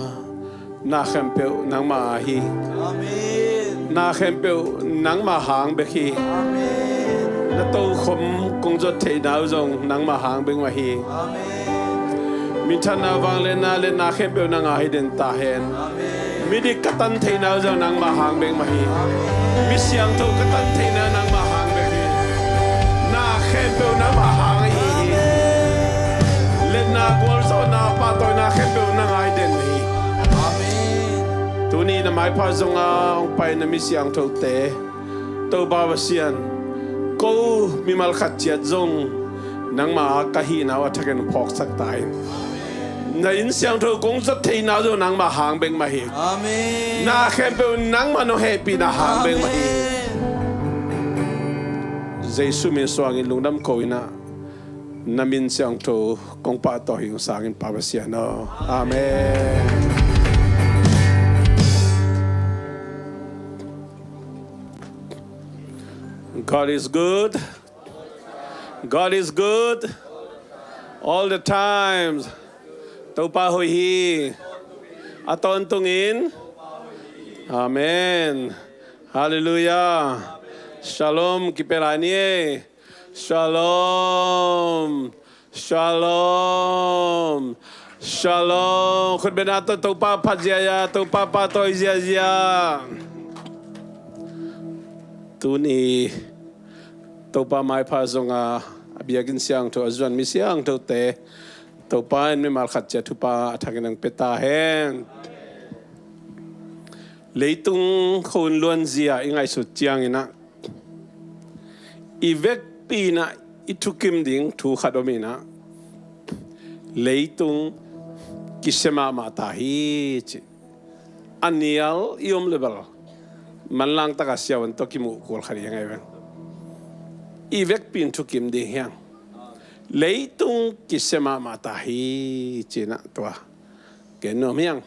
na khempeuh nangmah ahi. Amen. Na khempeuh nangmah hang bek hi. Amen. Na tokhom kong zuat theihna uh zong nangmah hang bek mah hi. Amen. Minthanna, vangliatna le na khempeuh nang a hi den ta hen. Amen. Midik ka tan theihna uh zong nangmah hang bek mah hi. Amen. Mi siangtho ka tan theihna nangmah hang bek hi. Na khempeuh nangmah hang ahi hi. Amen. Liatna, gualzawhna, pahtawina khempeuh nang a hi den hi. Amen. Tuni na maipha zong a hong pai na mi siangthote, Topa Pasian, ko mimal khat ciat zong nangmah a ka hihna uh a thakin phawksak ta in. Na inn siangtho kong zuat theihna uh zong nangmah hang bek mah hi. Amen. Na khempeuh nangmah nong hehpihna hang bek mah hi. Amen. Jesu min suangin lungdam ko in ah, na min siangtho kong pahtawi hong sang in, Pa Pasian aw. Amen. God is good. God is good. All the times. Topa hoih hi. A tawntungin. Amen. Hallelujah. Shalom. Kipia lai ni ei. Shalom. Shalom. Shalom. Khutbetna tawh Topa phat ziazia, Topa pahtawi ziazia. Tuni Topa maipha zong a, a biakinn siangtho a zuan mi siangthote, Topa in mimal khat ciat thupha a thakin hong pia ta hen. Leitung khua-un luanzia i ngaihsut ciangin ah, i vekpi in ah i thukim ding thu khat om in ah, leitung kisia mahmah ta hi ci. A nial i om le bel manlang taka siavuan tawh kimuh kul kha ding hi veng. I vekpi in thukim ding hi hang. Leitung kisia mahmah ta hi ci-in ah tua gen nuam hi hang.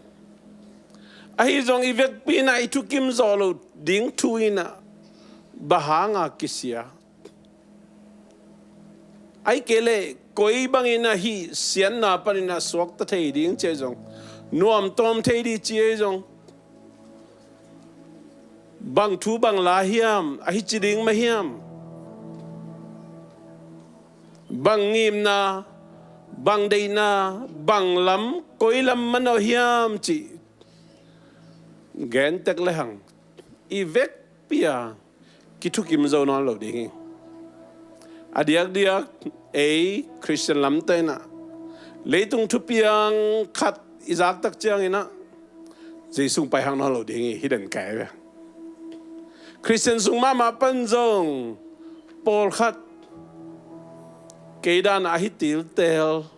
Ahi zong i vekpi in ah i thukim zawh loh ding thu in ah bang hanga kisia? Ahih kei leh koi bangin ah hih siatna panin ah suakta thei ding ci ahi zong, nuamtuam thei ding ci ahi zong, bang thu bang la hiam, ahi ci ding mah hiam? Bang ngimna, bang deihna, bang lam, koi lam manawh hiam cih gen tek lehang i vekpi-a kithukim zo nawn lo ding hi. A diakdiak ei Khristian lamte in ah leitung thupiang khat i zak tak ciangin ah Jesu paihak nawn lo ding hi, hih dan kai ve. Khristian sung mahmah pan zong pawlkhat kei dan ah ahi tiltel,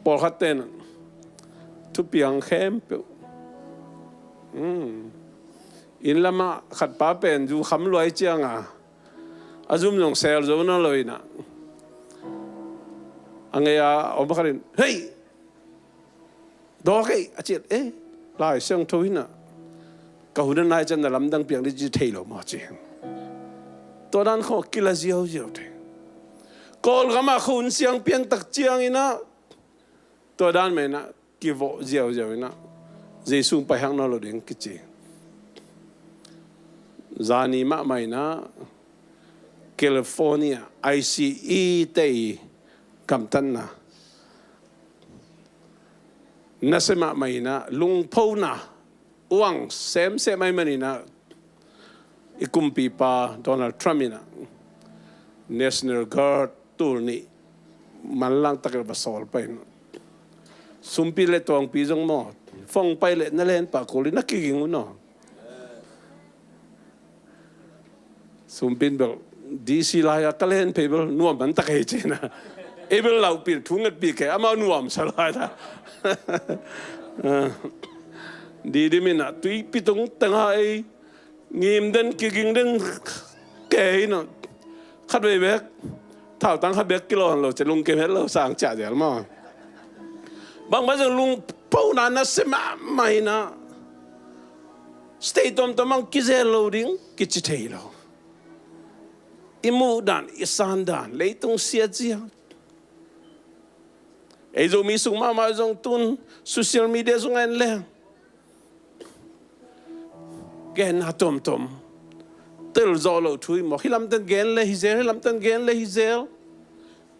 pawlkhat ten thupiang khempeuh, um, inn lamah khatpa pen zu kham luai cianga a zum zong sel zo nawn lo in ah a ngei a om khat in, "Hei, dawk ei," a ci leh, "Eh, Lai Siangtho in ah ka hun a nai ciang na lamdang piak ding ci thei lo maw?" ci. Tua dan khawng kila ziauziau thei. Kawlgam ah ka hun siang pian tak ciangin ah tua dan mah in ah kivawh ziauziau in ah Jesu paihak nawn lo ding kici. Zani mahmah in ah California I C E te i gamtatna nasia mahmah in ah lungphona uang semsem ahih manin ah i kumpipa Donald Trump in ah National Guard tul nih manlang takin va sawl pah in ah, sumpi le tuangpi zong maw, fong pai leh na len pah kul in na kiging uh naw. Sumpin bel D C lai-a ka len phei bel nuam man tak hi cihna. Ei bel laupil thu ngetpih kei, amau nuamsa lai ta. Didim in ah tuipi tung tengah ei ngim den kiging den kei in ah, khatvei bek thautang khat bek kilawh lo ci, lungkim het lo sang ciah zel maw. Bangmah zong lungphona nasia mahmah in ah state tuamtuam ah kizel lo ding kici thei lo. I muh dan, i san dan, leitung siat zia. Ei Zomi sung mahmah zong tun social media sungah en leng genna tuamtuam tel zawh loh thu hi mawk. Hih lamtan gen le hi zel, hih lamtan gen le hi zel.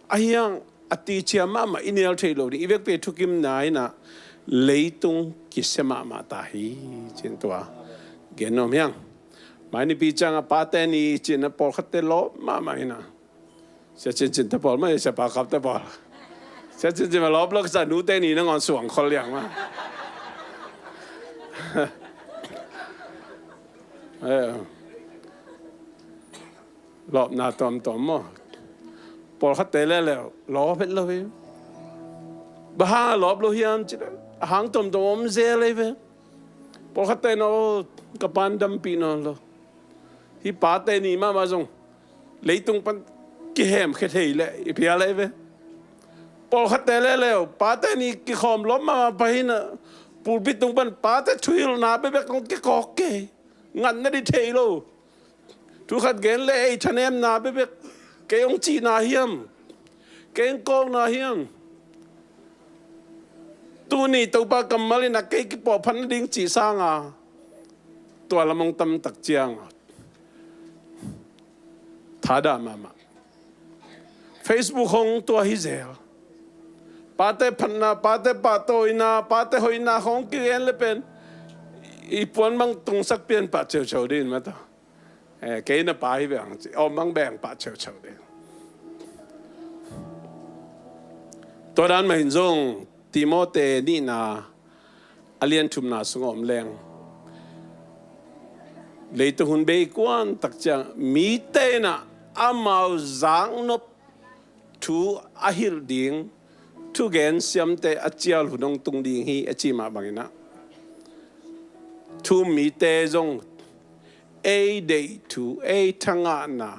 Ahi hang a ticiam mahmah i nial thei lo ding, i vekpi-a thukimna in ah leitung kisia mahmah ta hi, ci-in tua gen nuam hi hang. Mai nipi ciangah Pate Ni ci-in ah pawlkhatte lawp mahmah in ah, Sia Cincin te pawl mah, Sia Pa Kap te pawl, Sia Cincin mah lawp lo ka sa, Nute Ni nangawn suang khol liang mah. Eh. Lawpna tuamtuam maw. Pawlkhatte leuleu lawp het lo hi. Bang hang a lawp lo hiam cih leh a hang tuamtuam om zel hi ve. Pawlkhatte in, "Aw, ka pa'n dampih nawn lo." Hih Pate Ni mahmah zong leitung pan kihemkhia thei leh i phial hi ve. Pawlkhatte leuleu Pate Ni kikhawm lawp mahmah pah in ah pulpit tung pan pate thuhilhna bekbek hong kikawk kei. Ngatna ding thei lo. Thu khat gen leh ei thanemna bekbek, kei hong cihna hiam, kei hong kawkna hiam. Tuni Topa kammal in ah kei kipawhphat nading cih sanga tua lam hong tam tak ciang thadah mahmah. Facebook hong tua hi zel. Pate phatna, pate pahtawina, pate hoihna hong kigen le pen i puan bang tungsak pian pah ceuceu ding mata. Eh, kei na pa hi beng ci, om bang beng pah ceuceu ding. Tua dan mah in zong Timote nihna a lian thumna sungah om leng, leitung hun bei kuan tak ciang mite in ah amau zaknop thu a hilh ding thugen siamte a cial hun hong tung ding hi a ci mah bangin ah, thu-um mite zong ei deih thu, ei thangahna,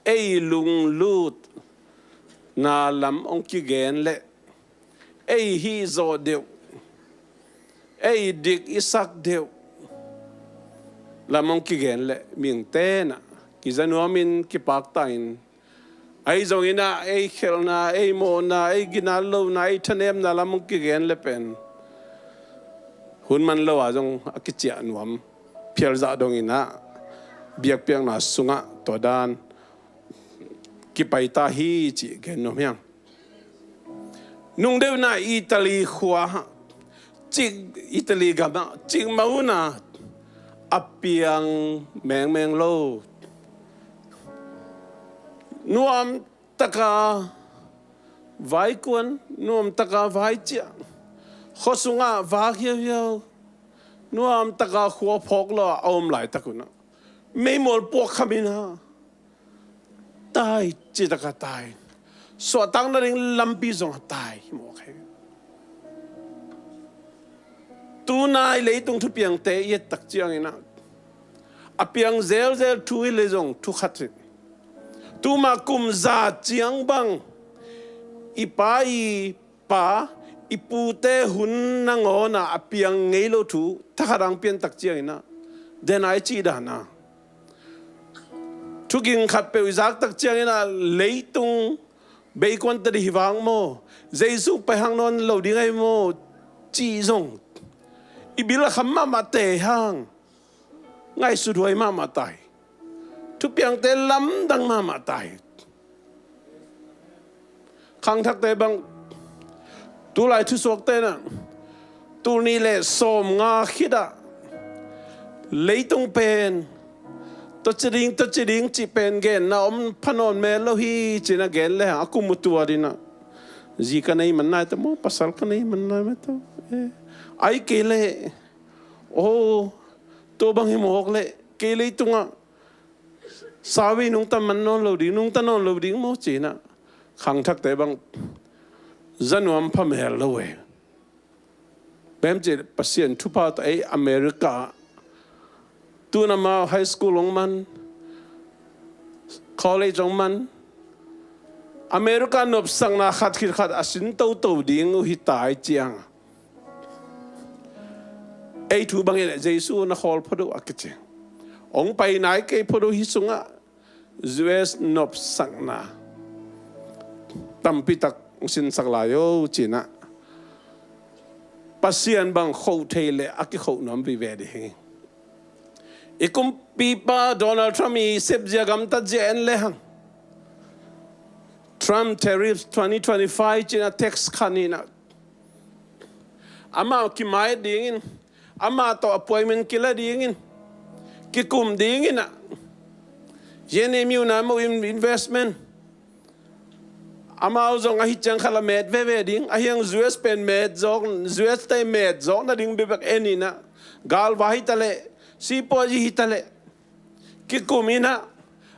ei lunglutna lam hong kigen leh ei hih zawh deuh, ei dik i sak deuh lam hong kigen leh mihingte in ah kiza nuamin kipaktahin, ahi zongin ah ei khelhna, ei mawhna, ei ginat lohna, ei thanemna lam hong kigen le pen hun man lo a zong a kiciah nuam phial zah dongin ah biakpiakna sungah tua dan kipai ta hi cih gen nuam hi hang. Nung deuh in ah Italy khua, cik, Italy gam ah cikmah un ah a piang mengmeng lo. Nuam taka vaikuan, nuam taka vaiciah, khua sungah vak hiauhiau, nuam taka khua phawk lo a om laitak un ah meimual puak kham in ah tai, citaka tai. Suahtak nading lampi zong a tai hi mawk hi. Tunai leitung thupiangte i et tak ciangin ah a piang zelzel thu hi leh zong thu khat hi. Tuma kum za ciang bang i pa i pa, i pute hun nangawn ah a piang ngei lo thu thakhat hong piantak ciangin ah, den a i cih dan a, thuging khatpeuh i zaktak ciangin ah, leitung beikuan tadih hi vang maw, Jesu pai hang nawn lo ding ahi maw, cih zong i bil a kham mahmah te hang, ngaihsut huai mahmah tai. Thupiangte lamdang mahmah tai. Khangthakte bang, tulai thusuakte in ah, tul nih le sawmnga khit ah leitung pen tua ci ding, tua ci ding cih pen genna om pha nawn mel lo hi, ci-in ah gen le hang a kum uh tuat in ah, zi ka nei man nai ta maw, pasal ka nei man nai mah ta, eh, ai kei leh, oh, tua bang hi mawk leh kei leitungah sawi nungta man nawn lo ding, nungta nawn lo ding maw, ci-in ah khangthakte bang za nuam pha mel lo e. Bem cih Pasian thupha tawh ei America, tu-in amau high school hong man, college hong man, America nopsakna khat khit khat a sin toto ding uh hi tai ciang, ei thu bangin Jesu na khawl phot uh a kici. Hong pai nai kei phot uh, hih sungah U S nopsakna tampi tak hong sinsak lai o, ci-in ah Pasian bang khoh thei leh a kikhoh nuam vive ding hi. I kumpipa Donald Trump i sepzia gamtatzia en le hang, Trump tariffs twenty twenty-five ci-in ah tax khat hi-in ah, amah kimai dingin, amah tawh appointment kila dingin, kikum dingin ah, J N M U na mo in-, investment, amau zong ahi ciang khat la met veve ding, ahi hang U S pen met zawk, U S te met zawk nading bekbek en in ah, galvai hi ta leh, sipuazi hi ta leh, kikum in ah,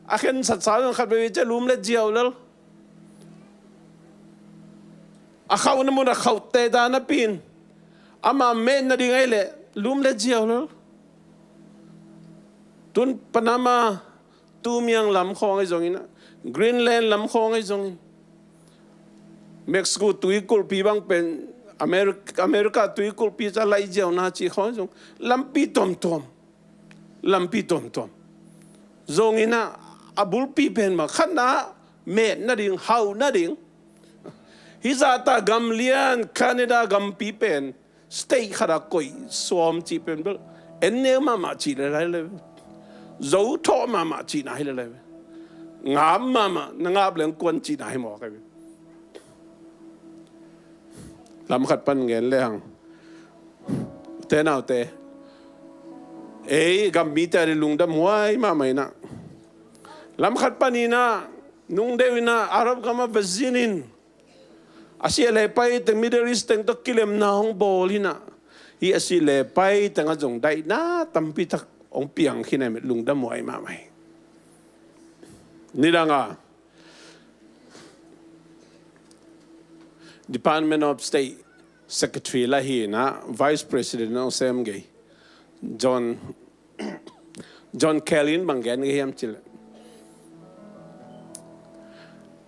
a khensatsa zong khat veve ciang lum le ziau lel. A khauhna mun a khauhte dan a pin, amah met nading ahih leh lum le ziau lel. Tun Panama tumiang lam khawng ahi zongin ah, Greenland lam khawng ahi zongin, Mexico tuikulhpi bang pen America, America tuikulhpi ca laih ziau na cih khawng ahi zong, lampi tuamtuam, lampi tuamtuam. Zongin ah, a bulpi pen mah khatna met nading, hauh nading. Hih zahta gam lian Canada gampi pen state khat a koih sawm cih pen bel en neu mahmah cih le lai le, zo thawh mahmah cihna hi le lai. Ngap mahmah, na ngap leng kuan cihna hi mawk hi. Lam khat pan gen le hang, ute naute, ei gam mite a ding lungdam huai mahmah in ah, lam khat panin ah, nung deuh in ah Arab gam ah va zin in, a sih le pai teng, Middle East teng tawh kilemna hong bawl in ah, hih a sih le pai teng ah zong daihna tampi tak hong piang khin a, lungdam huai mahmah hi. Nidang a Department of State Secretary la hi in ah, Vice President hong sem gei John, John Kelly in bang gen gei hiam cih leh,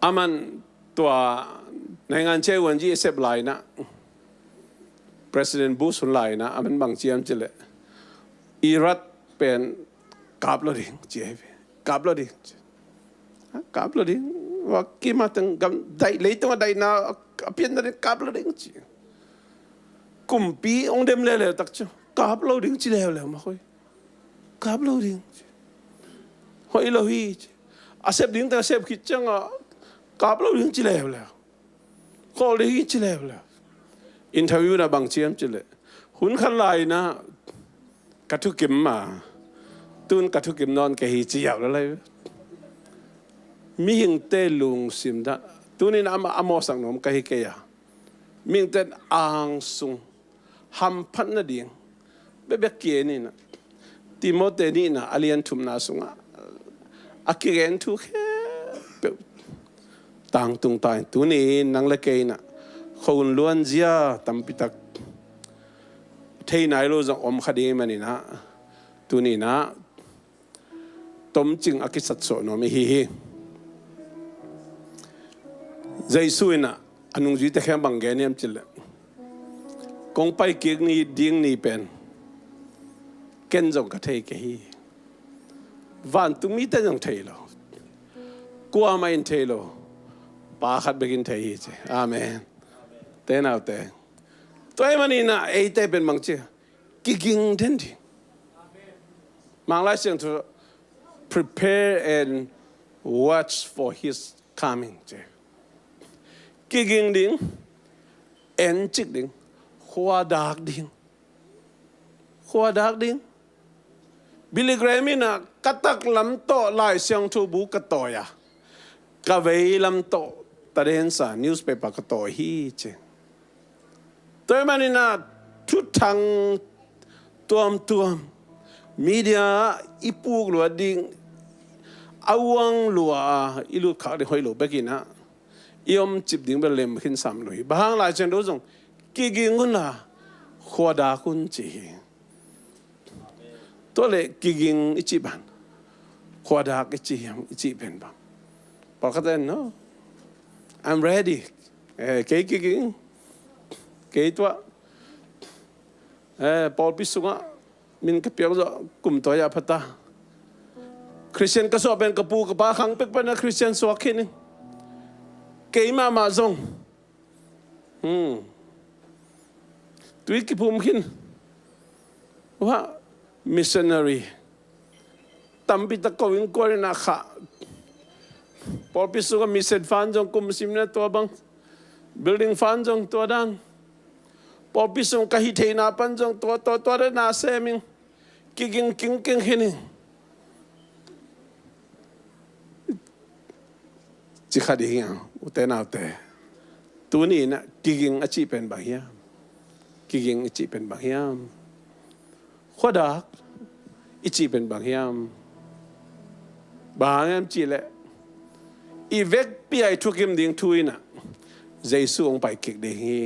aman tua naingan cei wan ji a sep lai in ah, President Bush hun lai in ah, aman bang ci hiam cih leh, Iraq pen kap lo ding ci hi ve. Kap lo ding ci. Ha, kap lo ding. Wa kima teng gam daih, leitung a daihna a pianna ding kap lo ding ci. Kumpi hong dem leuleu tak ciang kap lo ding ci leuleu mah khoi. Kap lo ding ci. Hoih lo hi ci. A sep ding teng a sep khit ciang a, Kap lo ding ci leuleu. Khawl ding ci leuleu. Interview na bang ci hiam cih leh, hun khat lai-in ah ka thukim ma, tun ka thukim nawn kei hi ci yau lel lai. Mihingte lungsim dah, tuni-in ah a mawhsak nuam ka hi kei a. Mihingte angsung hamphat nading bekbek ki-en in ah, Timote nihna a lian thumna sungah a kigen thu khempeuh tangtung ta in, tuni-in nang le kei in ah khuahun luanzia tampi tak thei nai lo zong om kha ding ahih manin ah, tuni-in ah tomcing a kisatsuah nuam i hi hi. Jesu in ah a nungzuite kiang bang gen hiam cih leh, kong pai kik ni ding ni pen ken zong ka thei kei hi. Vantung mite zong thei lo, kuamah in thei lo, Pa khat bek in thei hi ci. Amen. Te naute, tua ahih manin ah eite pen bang ci, kiging den ding. Manglai Siangtho, prepare and watch for his coming ci. Kiging ding, encik ding, khuadak ding. Khuadak ding. Billy Graham in ah ka taklam tawh Lai Siangtho bu ka tawi a, ka veilam tawh tadensa, newspaper ka tawi hi ci. Tua ahih manin ah thuthang tuamtuam media ah i puk luat ding, a uang lua a i lut khak ding hoih lo bek in ah, i omcip ding bel lem khin sam lo hi. Bang hang? Lai Siangtho zong, kiging un la khuadak un ci hi. Tua leh kiging i cih bang, khuadak i cih hiam, i cih pen bang? Pawlkhat in, "No, I'm ready. Eh, kei kiging, kei tuah. Eh, pawlpi sungah min ka piak zawh kum tua a phat a, Khristian ka suah pen ka pu ka pa khang pek pan a Khristian suak khin hi. Kei mahmah zong, hmm, tui kiphum khin. Wah, missionary tampi tak ko-in kuan in ah khah. Pawlpi sungah mission fund zong kum sim in ah tua bang, building fund zong tua dan. Pawlpi sung ka hih theihna pan zong tua, tua, tua dan a sem ing. Kiging kingking khin ing," ci kha ding hi hang. Ute naute, tuni-in ah kiging a cih pen bang hiam? Kiging i cih pen bang hiam? Khuadak i cih pen bang hiam? Bang hang hiam cih leh, i vekpi-a i thukim ding thu in ah Jesu hong pai kik ding hi.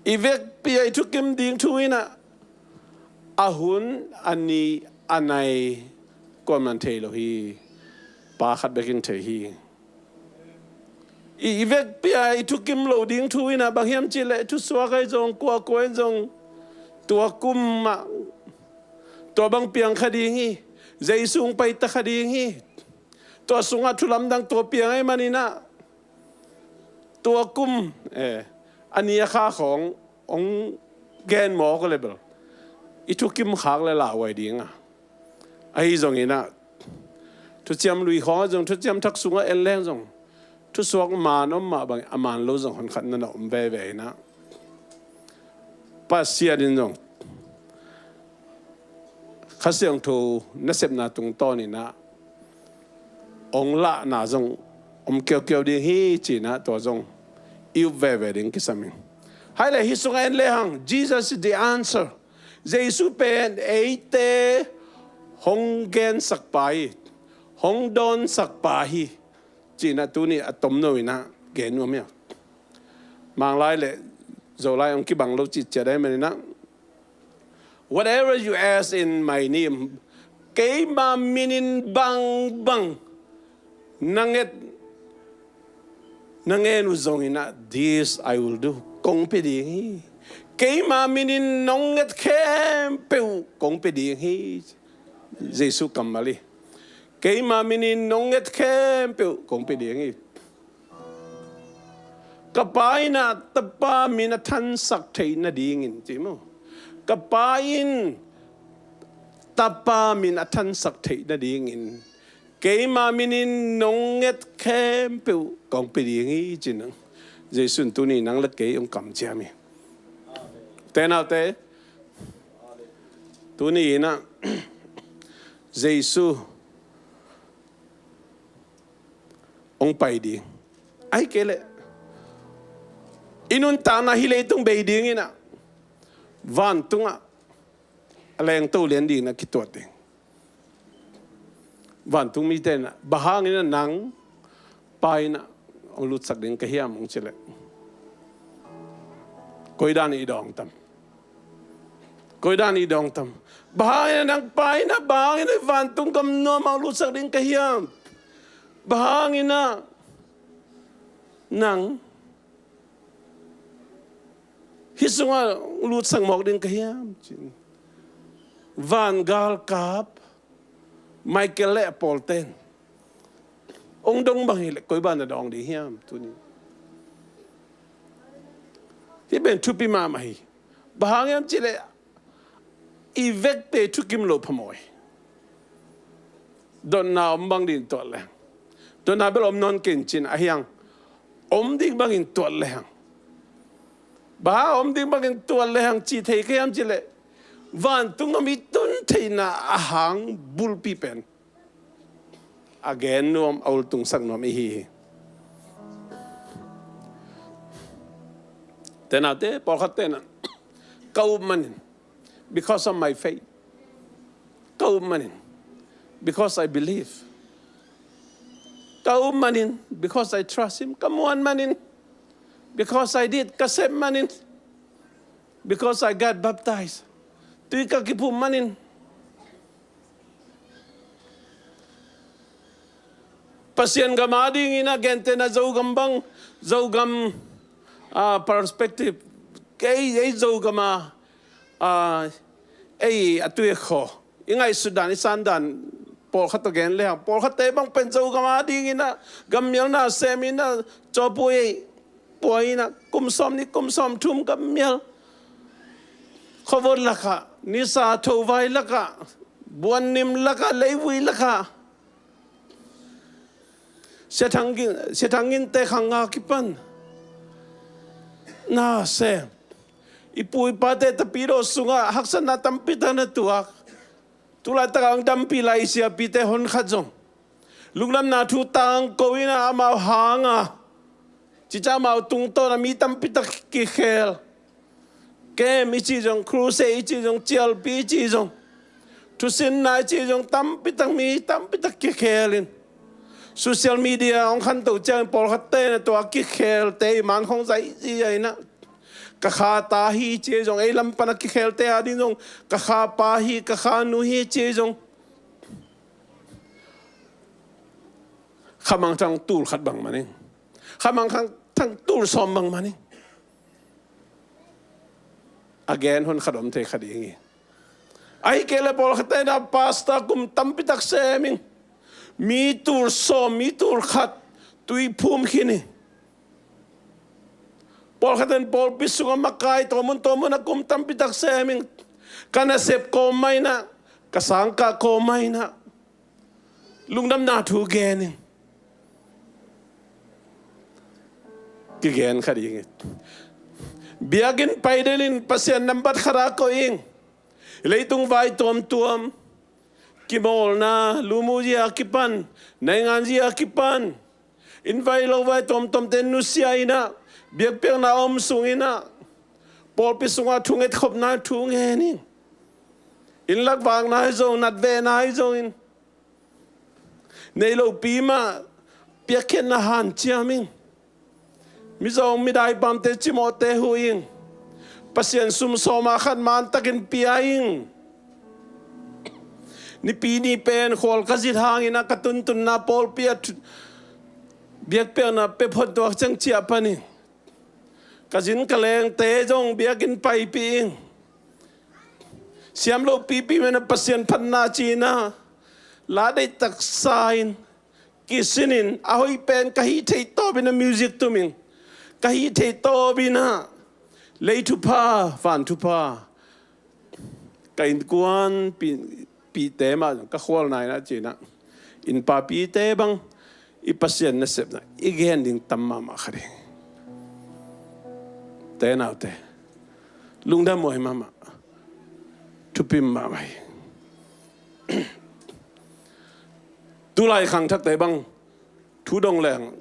I vekpi-a i thukim ding thu in ah a hun, a ni, a nai kuaman thei lo hi. Pa khat bek in thei hi. I, i vekpi-a i thukim loh ding thu in ah bang hiam cih leh, thusuak ahi zong, kuakua in zong, tua kum ah tua bang piang kha ding hi. Jesu hong pai ta kha ding hi. Tua sungah thu lamdang tua piang ahih manin ah, tua kum, eh, a ni a kha khawng hong gen mawk leh bel, i thukim khak leh lauhuai ding a. Ahi zongin ah, thuciam lui khawng ah zong, thuciam thak sungah en leng zong, thusuak man om mah bangin a man lo zong honkhat na na om veve in ah, Pasian in zong Kha Siangtho nasepna tungtawn in ah hong lahna zong om kiaukiau ding hi ci-in ah, tua zong i up veve ding kisam ing. Hai leh hih sungah en lehang, Jesus is the answer. Jesu pen eite hong gensak pa hi, hong dawnsak pa hi, ci-in ah tuni a tomno in ah gen nuam hi a. Manglai leh Zolai hong kibang lo cih ciat ahih manin ah, "Whatever you ask in my name," keima min in bangbang na nget, na ngen uh zongin ah, "This I will do," kong pia ding hi. Keima min in nong nget khempeuh kong pia ding hi. Jesu kammal hi. Keima min in nong nget khempeuh kong pia ding hi. Ka Pa in ah Tapa min a thansak theih nadingin, ci maw? Ka Pa in Tapa min a thansak theih nadingin Keima minin nong nget khempeuh kong pia ding hi, ci-in Jesu in tuni nang le kei hong kamciam hi. Te naute, tuni in ah Jesu hong pai ding, ahih kei leh i nuntakna hih leitung bei ding in ah, vantungah a lengto lian ding in ah kituat ding. Vantung mite in ah, bang hangin ah nang Pa inn ah hong lutsak ding ka hiam, hong cih leh, koi dan i dawng tam? Koi dan i dawng tam? Bang hangin ah nang Pa inn ah, bang hangin ah vantung gam nuam ah hong lutsak ding ka hiam? Bang hangin ah nang hih sungah lutsak mawk ding ka hiam, ci-in van galkap Michael le a pawlte'n hong dong bang hi leh, koi ban na dawng ding hiam tuni? Hih pen thupi mahmah hi. Bang hang hiam cih leh, i vekpi-a thukim loh phamawh hi. Dotna om bang ding tuat lehang, dotna bel om nawn kei in, ci-in ahi hang, om ding bangin tuat lehang, bang hang om ding bangin tuat lehang cih thei ka hiam cih leh, vantung gam i tun theihna a hang bulpi pen a gen nuam, a ultungsak nuam i hi hi. Te naute, pawlkhatte'n ah, ka up manin, because of my faith. Ka up manin, because I believe. Ka up manin, because I trust him. Ka muan manin, because I did. Ka sep manin, because I got baptized. Tui ka kiphum manin. Pasian gam adingin ah, gentehna Zogam bang, Zogam, ah, perspective. Kei, ei Zogam a, ah, ei a tui a khaw, i ngaihsut dan, i san dan, pawlkhat tawh gen lehang, pawlkhatte bang pen Zogam adingin ah, gammial na semin ah, cawpui ei pua in ah, kum sawmnih, kum sawmthum gammial, khuavot lakah, nisa thovai lakah, buannim lakah, leivui lakah, Sia Thang Gin, Sia Thang Ginte khang a kipan na sem, i pu i pate Tapidaw sungah haksatna tampi tak na tuak. Tulaitak a hong dampih lai i siapite honkhat zong lungdamna thu tangko in ah, amau hang a, cica amau tungtawn a mi tampi tak kikhel. Camp i cih zong, crusade i cih zong, cialpi i cih zong, thusinna i cih zong, tampi tak, mi tampi tak kikhel in, social media hong khanto ciangin pawlkhatte'n ah tua kikhelte i man khong zaizia in ah, ka kha ta hi ci-a zong, ei lam pan a kikhelte ading zong, ka kha pa hi, ka kha nu hi ci-a zong, khamangthang tul khat bang manin, khamangthang tul sawm bang manin, a gen honkhat om thei kha ding hi. Ahih kei leh pawlkhatte'n ah, pastor kum tampi tak sem ing, mi tul sawm, mi tul khat tui phum khin hi. Pawlkhatte'n pawlpi sungah makai, tua mun tua mun ah kum tampi tak sem ing, ka nasep kawm mah in ah, ka sangkah kawm mah in ah, lungdamna thu gen ing. Kigen kha ding hi. Biakinn pai den in Pasian nambat khat a koih ing. Leitung vai tuamtuam, kimawlna, lumu zia kipan, naingan zia kipan, inn vai lo vai tuamtuamte nusia in ah, biakpiakna om sung in ah, pawlpi sungah thungetkhopna thu ngen ing. Inn lak vakna hi zong, natvehna hi zongin, nei lopi mah piakkhiatna hanciam ing. Mizawng midaipamte cimawhte huh ing. Pasian sum sawm ah khat mantakin pia ing. Nipi ni pen khual ka zit hangin ah, ka tuntunna pawlpi ah thu, biakpiakna pia phot tuak ciang ciah pan ing. Ka zin ka lengte zong biakinn paipih ing. Siam lopipi mah in ah, Pasian phatna ci-in ah, la deihtak sa-in, kisin in, a hoih pen ka hih theih tawpin ah music tum ing. Ka hih theih tawpin ah lei thupha, van thupha, ka innkuanpihte mah zong ka khualna in ah, ci-in ah, Innpapite bang i Pasian nasepna i gen ding tam mahmah kha ding. Te naute, lungdam huai mahmah, thupim mahmah hi. Tulai khangthakte bang thu dong leng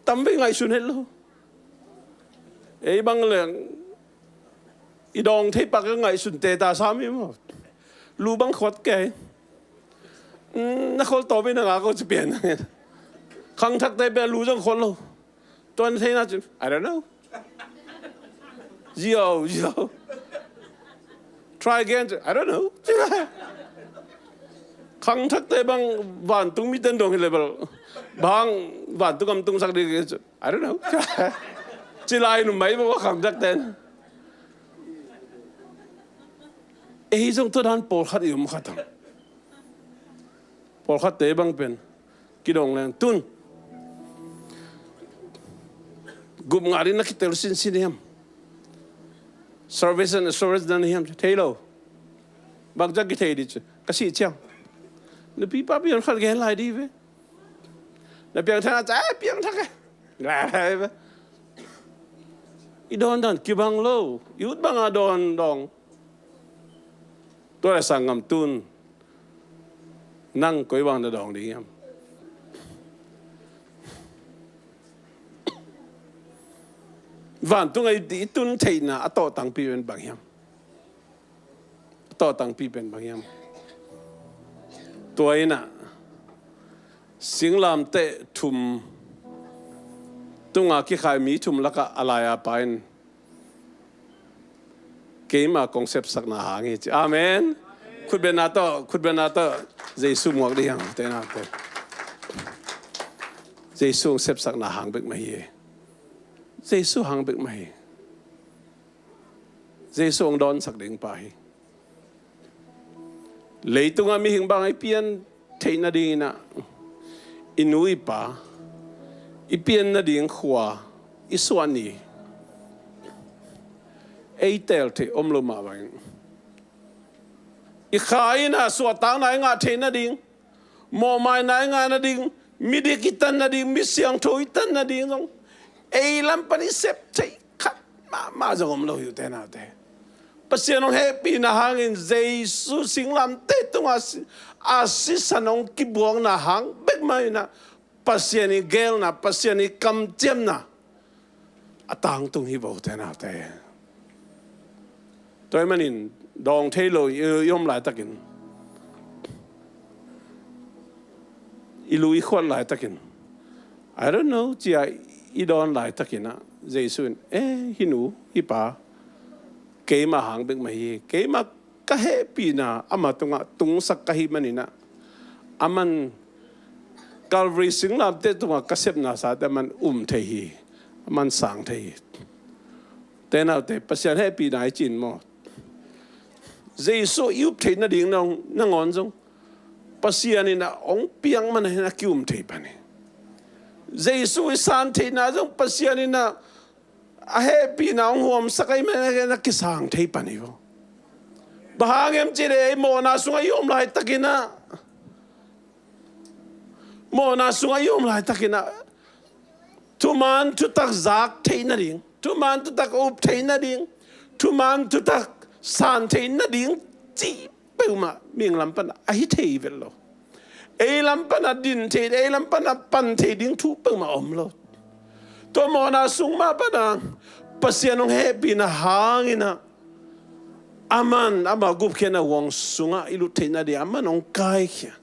tam vei ngaihsun het lo. Ei bang leng i dawng thei pak ngaihsun te ta sam hi maw. Lu bang khot kei. Mm, na khol tawm in a ngak ko ci pian. Khangthakte pia lu zong khol lo. Tuan thei na cin, I don't know. Zio, zio. Try again. I don't know. Khangthakte bang vantung mi ten dong hi le bel. Bang vantung am tungsak ding. I don't know. Ci lai nu mai bang khangthak ten. Ei zong tua dan pawlkhat i om khat ang. Pawlkhatte bang pen kidong leng tun gup ngat in na kitel sinsin hiam? Service and assurance dan hiam? Thei lo. Bangzah kithei di ci, ka sih ciang nupi papi hong khat gen lai di ve. Na piangthak a ca, eh, piangthak e. Lai ve. I dawn dan kibang lo. I ut banga dawn dong. Tua le sanggam tun nang koi bang na dawng ding hiam? Vantung a i tun theihna a tawhtangpi pen bang hiam? A tawhtangpi pen bang hiam? Tua inah singlamteh thum tunga kikhai mi thum lakah a lai-a pa in keima kong sepsakna hang hi ci. Amen. Khutbetna tawh, khutbetna tawh Jesu muak ding hang, tena tawh. Jesu hong sepsakna hang bek mah hi. Jesu hang bek mah hi. Jesu hong dawnsak ding pa hi. Leitungah mihing bang i pian theih nadinginah i nu i pa, i pian nading khua, i suah ni ei teel theih om lo mah bangin i kha inah suahtakna i ngah theih nading, mawhmaina i ngah nading, midik i tan nading, mi siangtho i tan nading zong ei lam pan i sep theih khat mahmah zong om lo hi uh te naute. Pasian hong hehpihna hangin Jesu singlamteh tungah a si-, a sisan hong kibuakna hang bek mah inah Pasian i geelna, Pasian i kamciamna a tangtung hi vo te naute. Tua ahih manin dawng thei lo i, i om laitakin, i lu i khuat laitakin, I don't know cia i dawn laitakinah Jesu in, eh, hih nu, hih pa keima hang bek mah hi. Keima ka hehpihna ama tungah tungsak ka hih maninah aman Calvary singlamteh tungah ka sepna sate aman um thei hi. Aman sang thei hi. Te naute, Pasian hehpihna i cin maw? Jesu i up theih nading nangawn zong Pasian inah hong piak man ahin a ki-um thei pan hi. Jesu i san theihna zong Pasian inah a hehpihna hong huamsak ahih man ahin a kisang thei pan hi vo. Bang hang hiam cih leh ei mawhna sungah i om laitakinah, mawhna sungah i om laitakinah thuman thutak zak theih nading, thuman thutak up theih nading, thuman thutak san theih nading cih peuhmah mihing lam pan a hi thei vet lo. Ei lam pan a din thei, ei lam pan a pan thei ding thu peuhmah om lo. Tua mawhna sung mah pana Pasian hong hehpihna hanginah aman ama gupkhiatna huang sungah i lut theih nading aman hong kaikhia.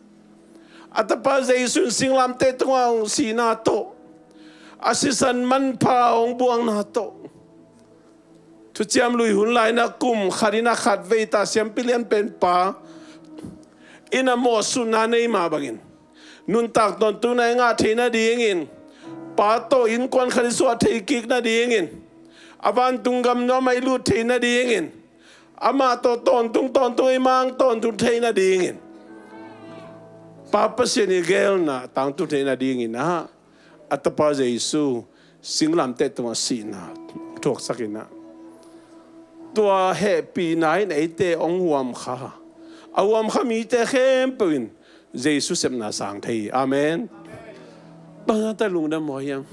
A tapa Jesu in singlamteh tungah hong sihna tawh, a sisan manpha hong buakna tawh, Thuciam Lui hun lai-inah kum khat inah khat vei ta siampi lianpen pa inah mawhsutna nei mah bangin nuntak tawntungna i ngah theih nadingin, pa tawh innkuan khat i suah thei kik nadingin, a vantung gam nuamah i lut theih nadingin, amah tawh tawntung tawntung i mang tawntung theih nadingin, Pa Pasian i geelna tangtung theih nadingin ah a tapa Jesu singlamteh tungah sihna thuaksak inah, tua hehpihna in eite hong huamkha, a huamkha mite khempeuh in Jesu sepna sang thei hi. Amen. Bang hang ta lungdam maw hiang?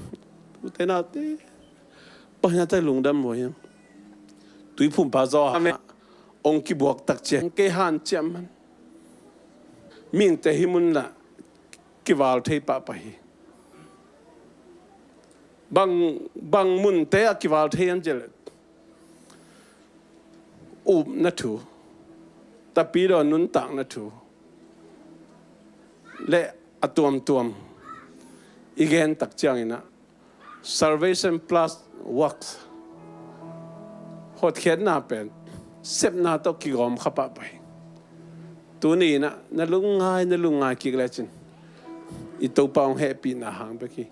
Ute naute, bang hang ta lungdam maw hiang? Tuiphumpa zaw a ong kibuak tak ciang kei hanciam man. Mihingte hih mun lah kival thei pahpah hi. Bang, bang munte a kival thei hiam cih leh, upna thu, tapidaw nuntakna thu le a tuamtuam i gen tak ciangin ah, salvation plus works, hotkhiatna pen sepna tawh kigawm kha pahpah hi. Tuni in ah na lungngai, na lungngai kik lecin, i Topa hong hehpihna hang bek hi.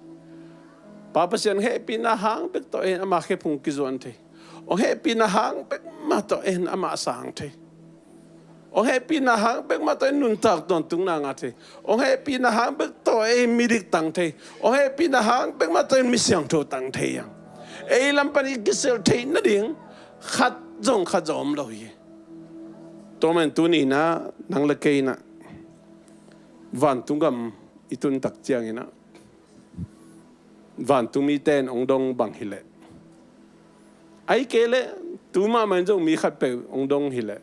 Pa Pasian hehpihna hang bek tawh in ama khephung kizuan thei. Hong hehpihna hang bek mah tawh in amah sang thei. Hong hehpihna hang bek mah tawh in nuntak tawntungna ngah thei. Hong hehpihna hang bek tawh in midik tang thei. Hong hehpihna hang bek mah tawh in misiangtho tang thei hiang. Ei lam pan i kisil theih nading khat zong khat zong om lo hi. Tua man tuni in ah nang le kei in ah vantung gam i tun tak ciangin ah, vantung mite in hong dong bang hileh, ahih kei leh tu mahmah in zong mi khatpeuh hong dong hileh,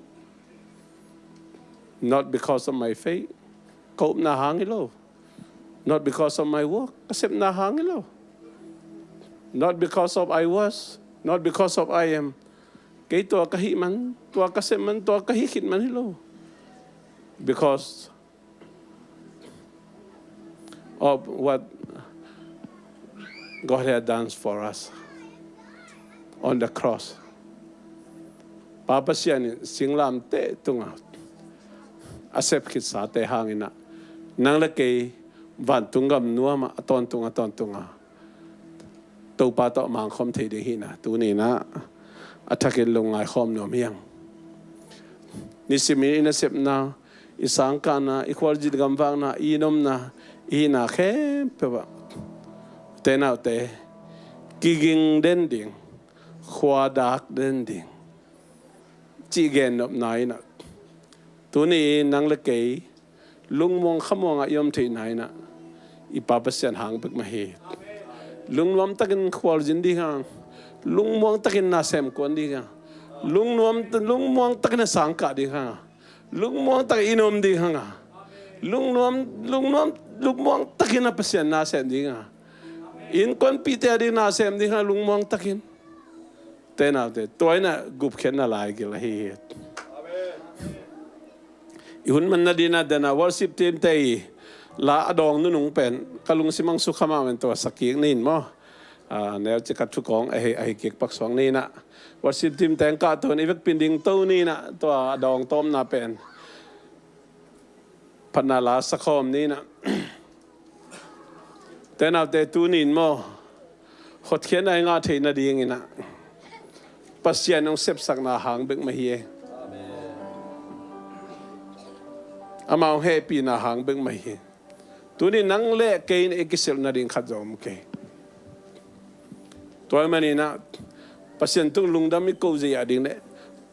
not because of my faith, ka upna hang hi lo. Not because of my work, ka sepna hang hi lo. Not because of I was, not because of I am. Kei tua ka hih man, tua ka sep man, tua ka hih khit man hi lo. Because of what God had done for us on the cross. Pa Pasian in singlamteh tungah a sep khitsate hangin ah, nang le kei vantung gam nuamah a tawntung, a tawntung a Topa tawh mangkhawm thei ding hi in ah, tuni in ah a thakin lungngai khawm nuam hiang. Nisimin i nasepna, i sangkahna, i khualzin gamvakna, i innopna, i hihna khempeuh ah, ute naute, kiging den ding, khuadak den ding cih gennopna in ah, tuni nang le kei lungmuang khamuang ah i om theihna in ah, i Pa Pasian hang bek mah hi. Lungnuam takin khualzin ding hang, lungmuang takin na semkuan ding hang, lungnuam, lungmuang takin a sangkah ding hang, lungmuang takin i nom ding hang a, lungnuam, lungnuam, lungmuang takin a Pasian na sem ding hang a, innkuanpihte a ding na sem ding hang a, lungmuang takin. Ute naute, tua in ah gupkhiatna laigil ahi hi. I hun man nading in ah, den a worship team te i la a dawng nunung pen ka lungsim ah sukha mahmah in tua sa kik ni in maw. Ah, neucik a thukawng ahi, ahi kik paksuak ni in ah, worship team teng kahto in i vekpi in dingto ni in ah, tua a dawng tawpna pen phatna la sakhawm ni in ah. Ute naute, tuni in maw, hotkhiatna i ngah theih nading in ah Pasian hong sepsakna hang bek mah hi e. Ama hong hehpihna hang bek mah hi. Tuni nang le kei in i kisilh nading khat zong om kei. Tua ahih manin ah Pasian tung lungdam i ko zia ding le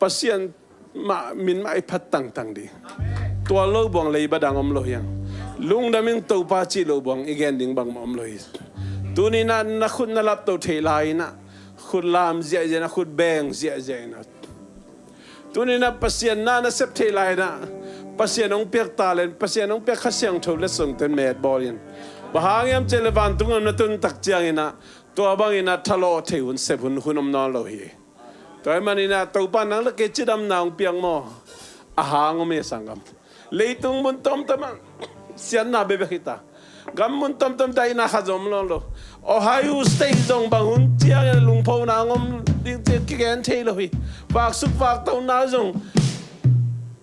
Pasian mah min mah i phat tangtang ding. Tua lo buang leiba dang om lo hiang. Lungdam in Topa cih lo buang i gen ding bangmah om lo hi. Tuni in ah na khut na lapto thei lai in ah, khut lam ziahziah in ah, khut beng ziahziah in ah, tuni in ah Pasian na na sep thei lai in ah, Pasian hong piak talent, Pasian hong piak Kha Siangtho letsongte met bawl in. Bang hang hiam cih leh vantung gam na tun tak ciangin ah, tua bangin ah thalawh thei hun, sep hun, hun om nawn lo hi. Tua ahih manin ah Topa nang le kei cidamna hong piak maw? A hang om hi, sanggam. Leitung mun tomtom ah siatna bekbek hi ta. Gam mun tomtom ah daihna khat zong om nawn lo. Ohio State zong bang hun ciangin lungphona hong om ding ci kigen thei lo hi. Vaksuk vaktona zong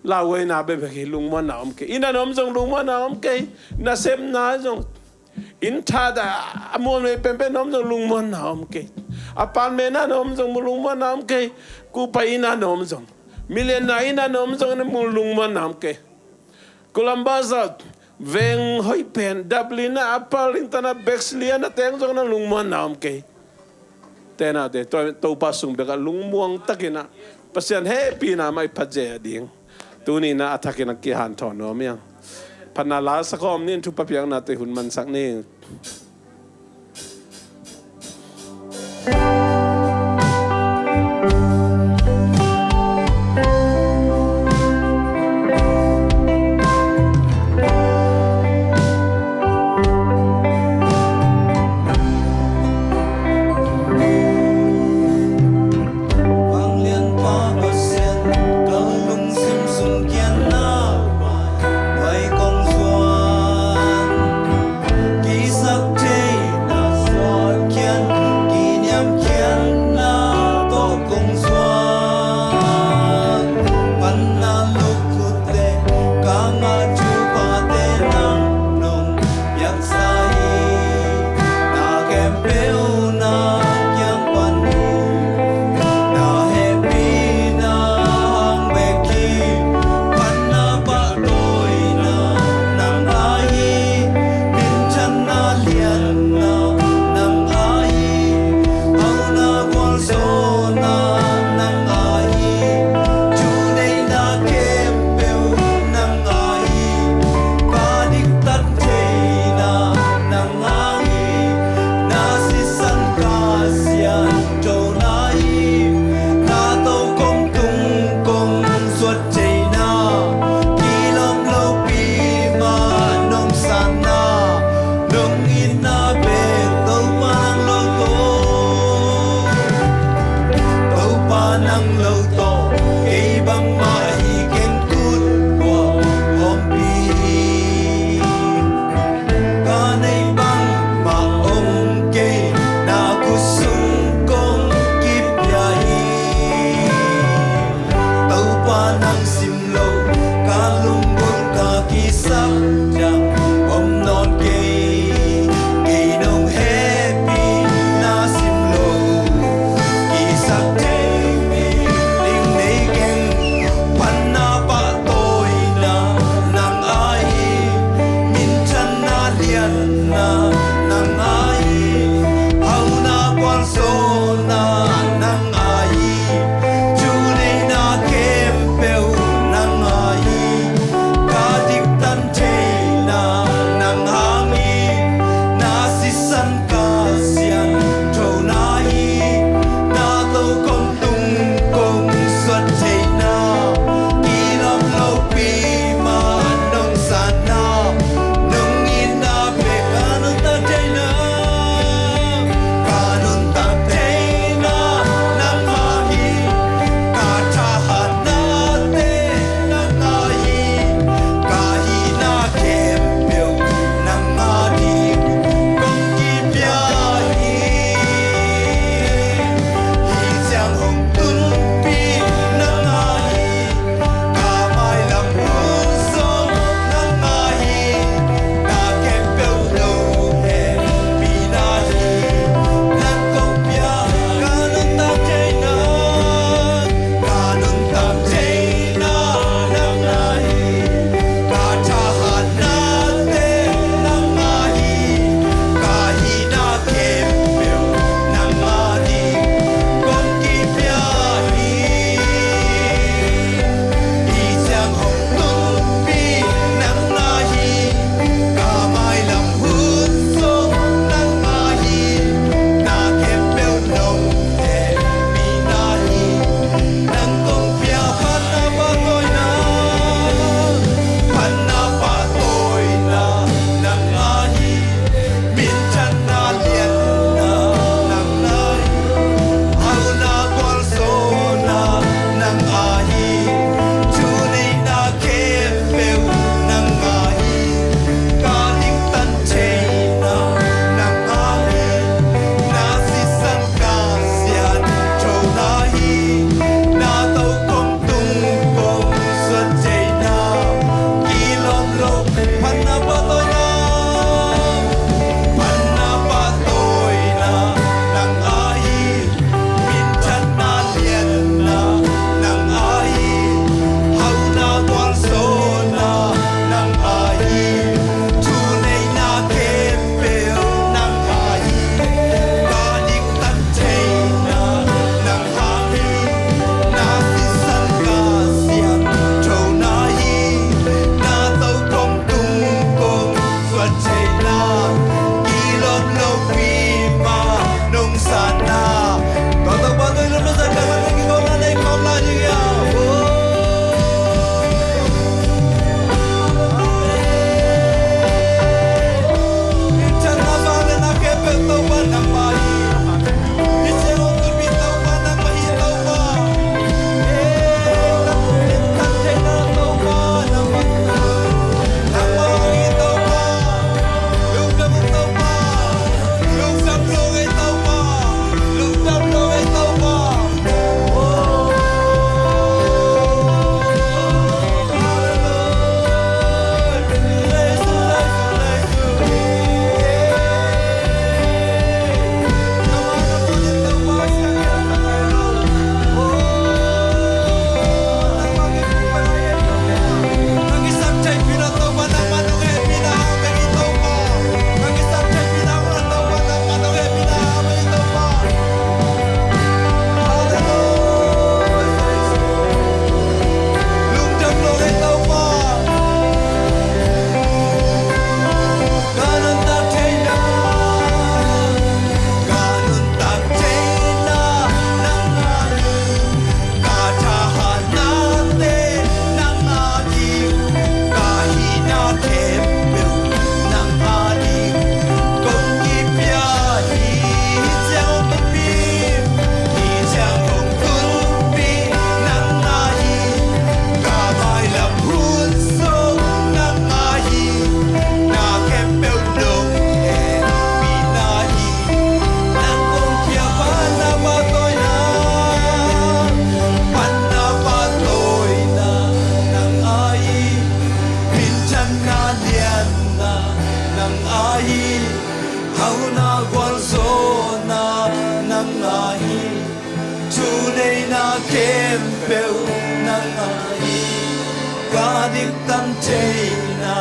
lauhuaina bekbek hi, lungmuanna om kei. Inn a na om zong lungmuanna om kei. Nasepna zong, inn that a mualmei penpen na om zong lungmuanna om kei. Apartment a na om zong lungmuanna om kei. Kupa inn a na om zong, millionaire inn a na om zong, na mu lungmuanna om kei. Columbus ah veng hoih pen, Dublin ah, Upper Linton ah, Bexley ah na teng zong na lungmuanna om kei. Ute naute, Topa sung bek ah lungmuang takin ah Pasian hehpihna mah i phat zia ding. Tuni in ah a thakin a kihanthawn nuam hiang. Phatna la sak a om ni in, thupha piaknate hun mansak ni. Vanglianpa Pasian, ka lungsim sung kianna, mai kong zuan, kisak Hauna gualzawhna nang ahi, thuneihna khempeuh nang ahi, ka diktan theihna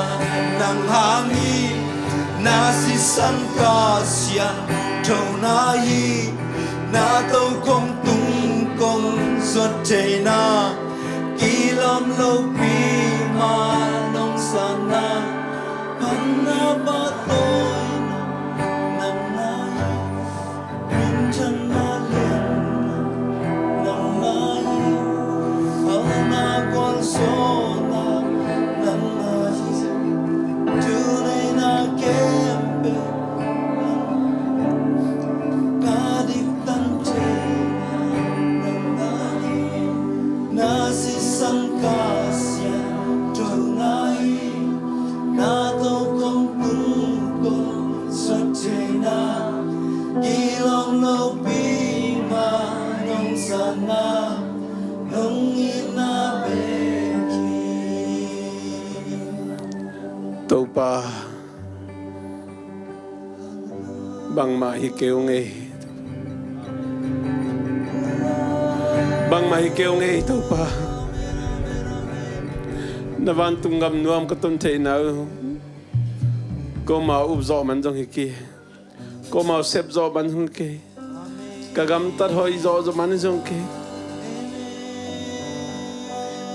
nang hang hi, na sisan ka sianthona hi, na tokhom tung kong zuat theihna, kilawm lopi ma nong sanna, panna pahtawina nang ahi, minthanna lianna nang ahi, hauna gualzawhna nang ahi, thuneihna khempeuh nang ahi, ka diktan theihna nang ahi, na sisan ka sianthona hi, na tokhom tung kong zuat theihna, kilawm lopi ma nong sanna, nong itna bek hi. Topa, bangmah hi kei ung ei. Bangmah hi kei ung ei, Topa. Na vantung gam nuam ka tun theihna uh, komau up zawh man zong hi kei, komau sep zawh man zong hi kei, ka gamtat hoih zawh zawh man zong hi kei,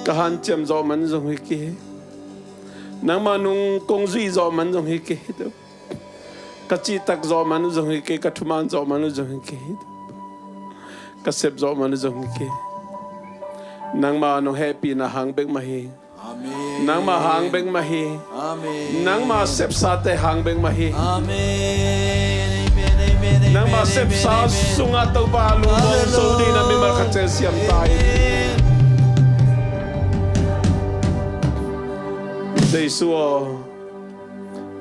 ka hanciam zawh man zong hi kei, nangmah nung kong zuih zawh man zong hi kei, Topa. Ka cihtak zawh man uh zong hi kei, ka thuman zawh man uh zong hi kei, ka sep zawh man uh zong hi kei. Nangmah nong hehpihna hang bek mah hi. Amen. Nangmah hang bek mah hi. Amen. Nangmah sepsate hang bek mah hi. Amen. Amen, amen, amen, nangmah sepsa amen, amen, sungah Topa lungmuang zo dingin na mimal khat ciat siam ta in. Amen. Jesu aw,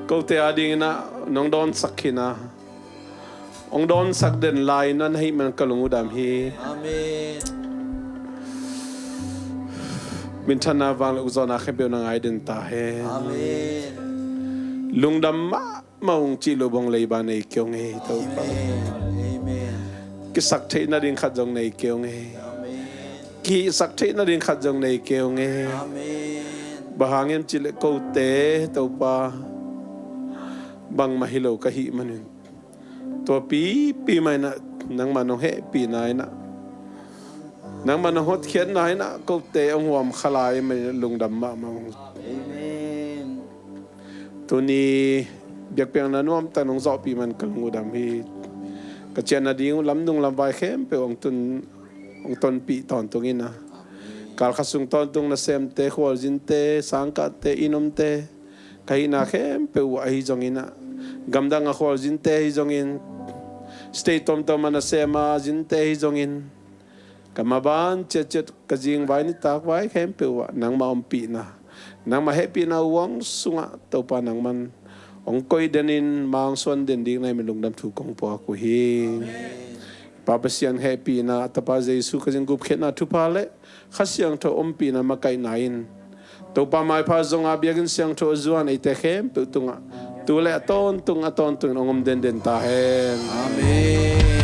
kote adingin ah nong dawnsak khin a, hong dawnsak den lai na na hih man ka lung uh dam hi. Amen. Minthanna, vanglian, ukzawhna khempeuh na ngai den ta hen. Amen. Lungdam mahmah ung cih lo bang leiba nei kei ung ei, Topa. Amen. Amen. Kisak theih nading khat zong nei kei ung ei. Amen. Kihihsak theih nading khat zong nei kei ung ei. Amen. Bang hang hiam cih leh kote, Topa, bangmah hi lo ka hih manin, tua pipi mah in ah nangmah nong hehpihna in ah, nangmah nong hotkhiatna in ah kote hong huam kha lai mah in ah lungdam mahmah ung. Amen. Tuni biakpiakna nuamtak nong zawhpih man ka lung uh dam hi. Ka ciah nading uh lamdung lamvai khempeuh hong tun, hong tonpih tawntung in ah, kalkhat sung tawntung nasemte, khualzinte, sangkahte, innomte, ka hihna khempeuh uh ahi zongin ah, gamdang a khualzinte ahi zongin, state tomtom a nasem a zinte ahi zongin, ka maban ciatciat, ka zingvai nitakvai khempeuh ah nangmah ompihna, nangmah hehpihna uh hong sungah Topa nangman hong koih denin, ma hong suan den ding na hih manin lungdam thu kong puak uh hi. Pa Pasian hehpihna, a Tapa Jesu Khazih gupkhiatna thupha le Kha Siangtho ompihna makaihna in, Topa maipha zong a biakinn siangtho a zuan eite khempeuh tungah tu le a tawntung a tawntungin hong om denden ta hen. Amen.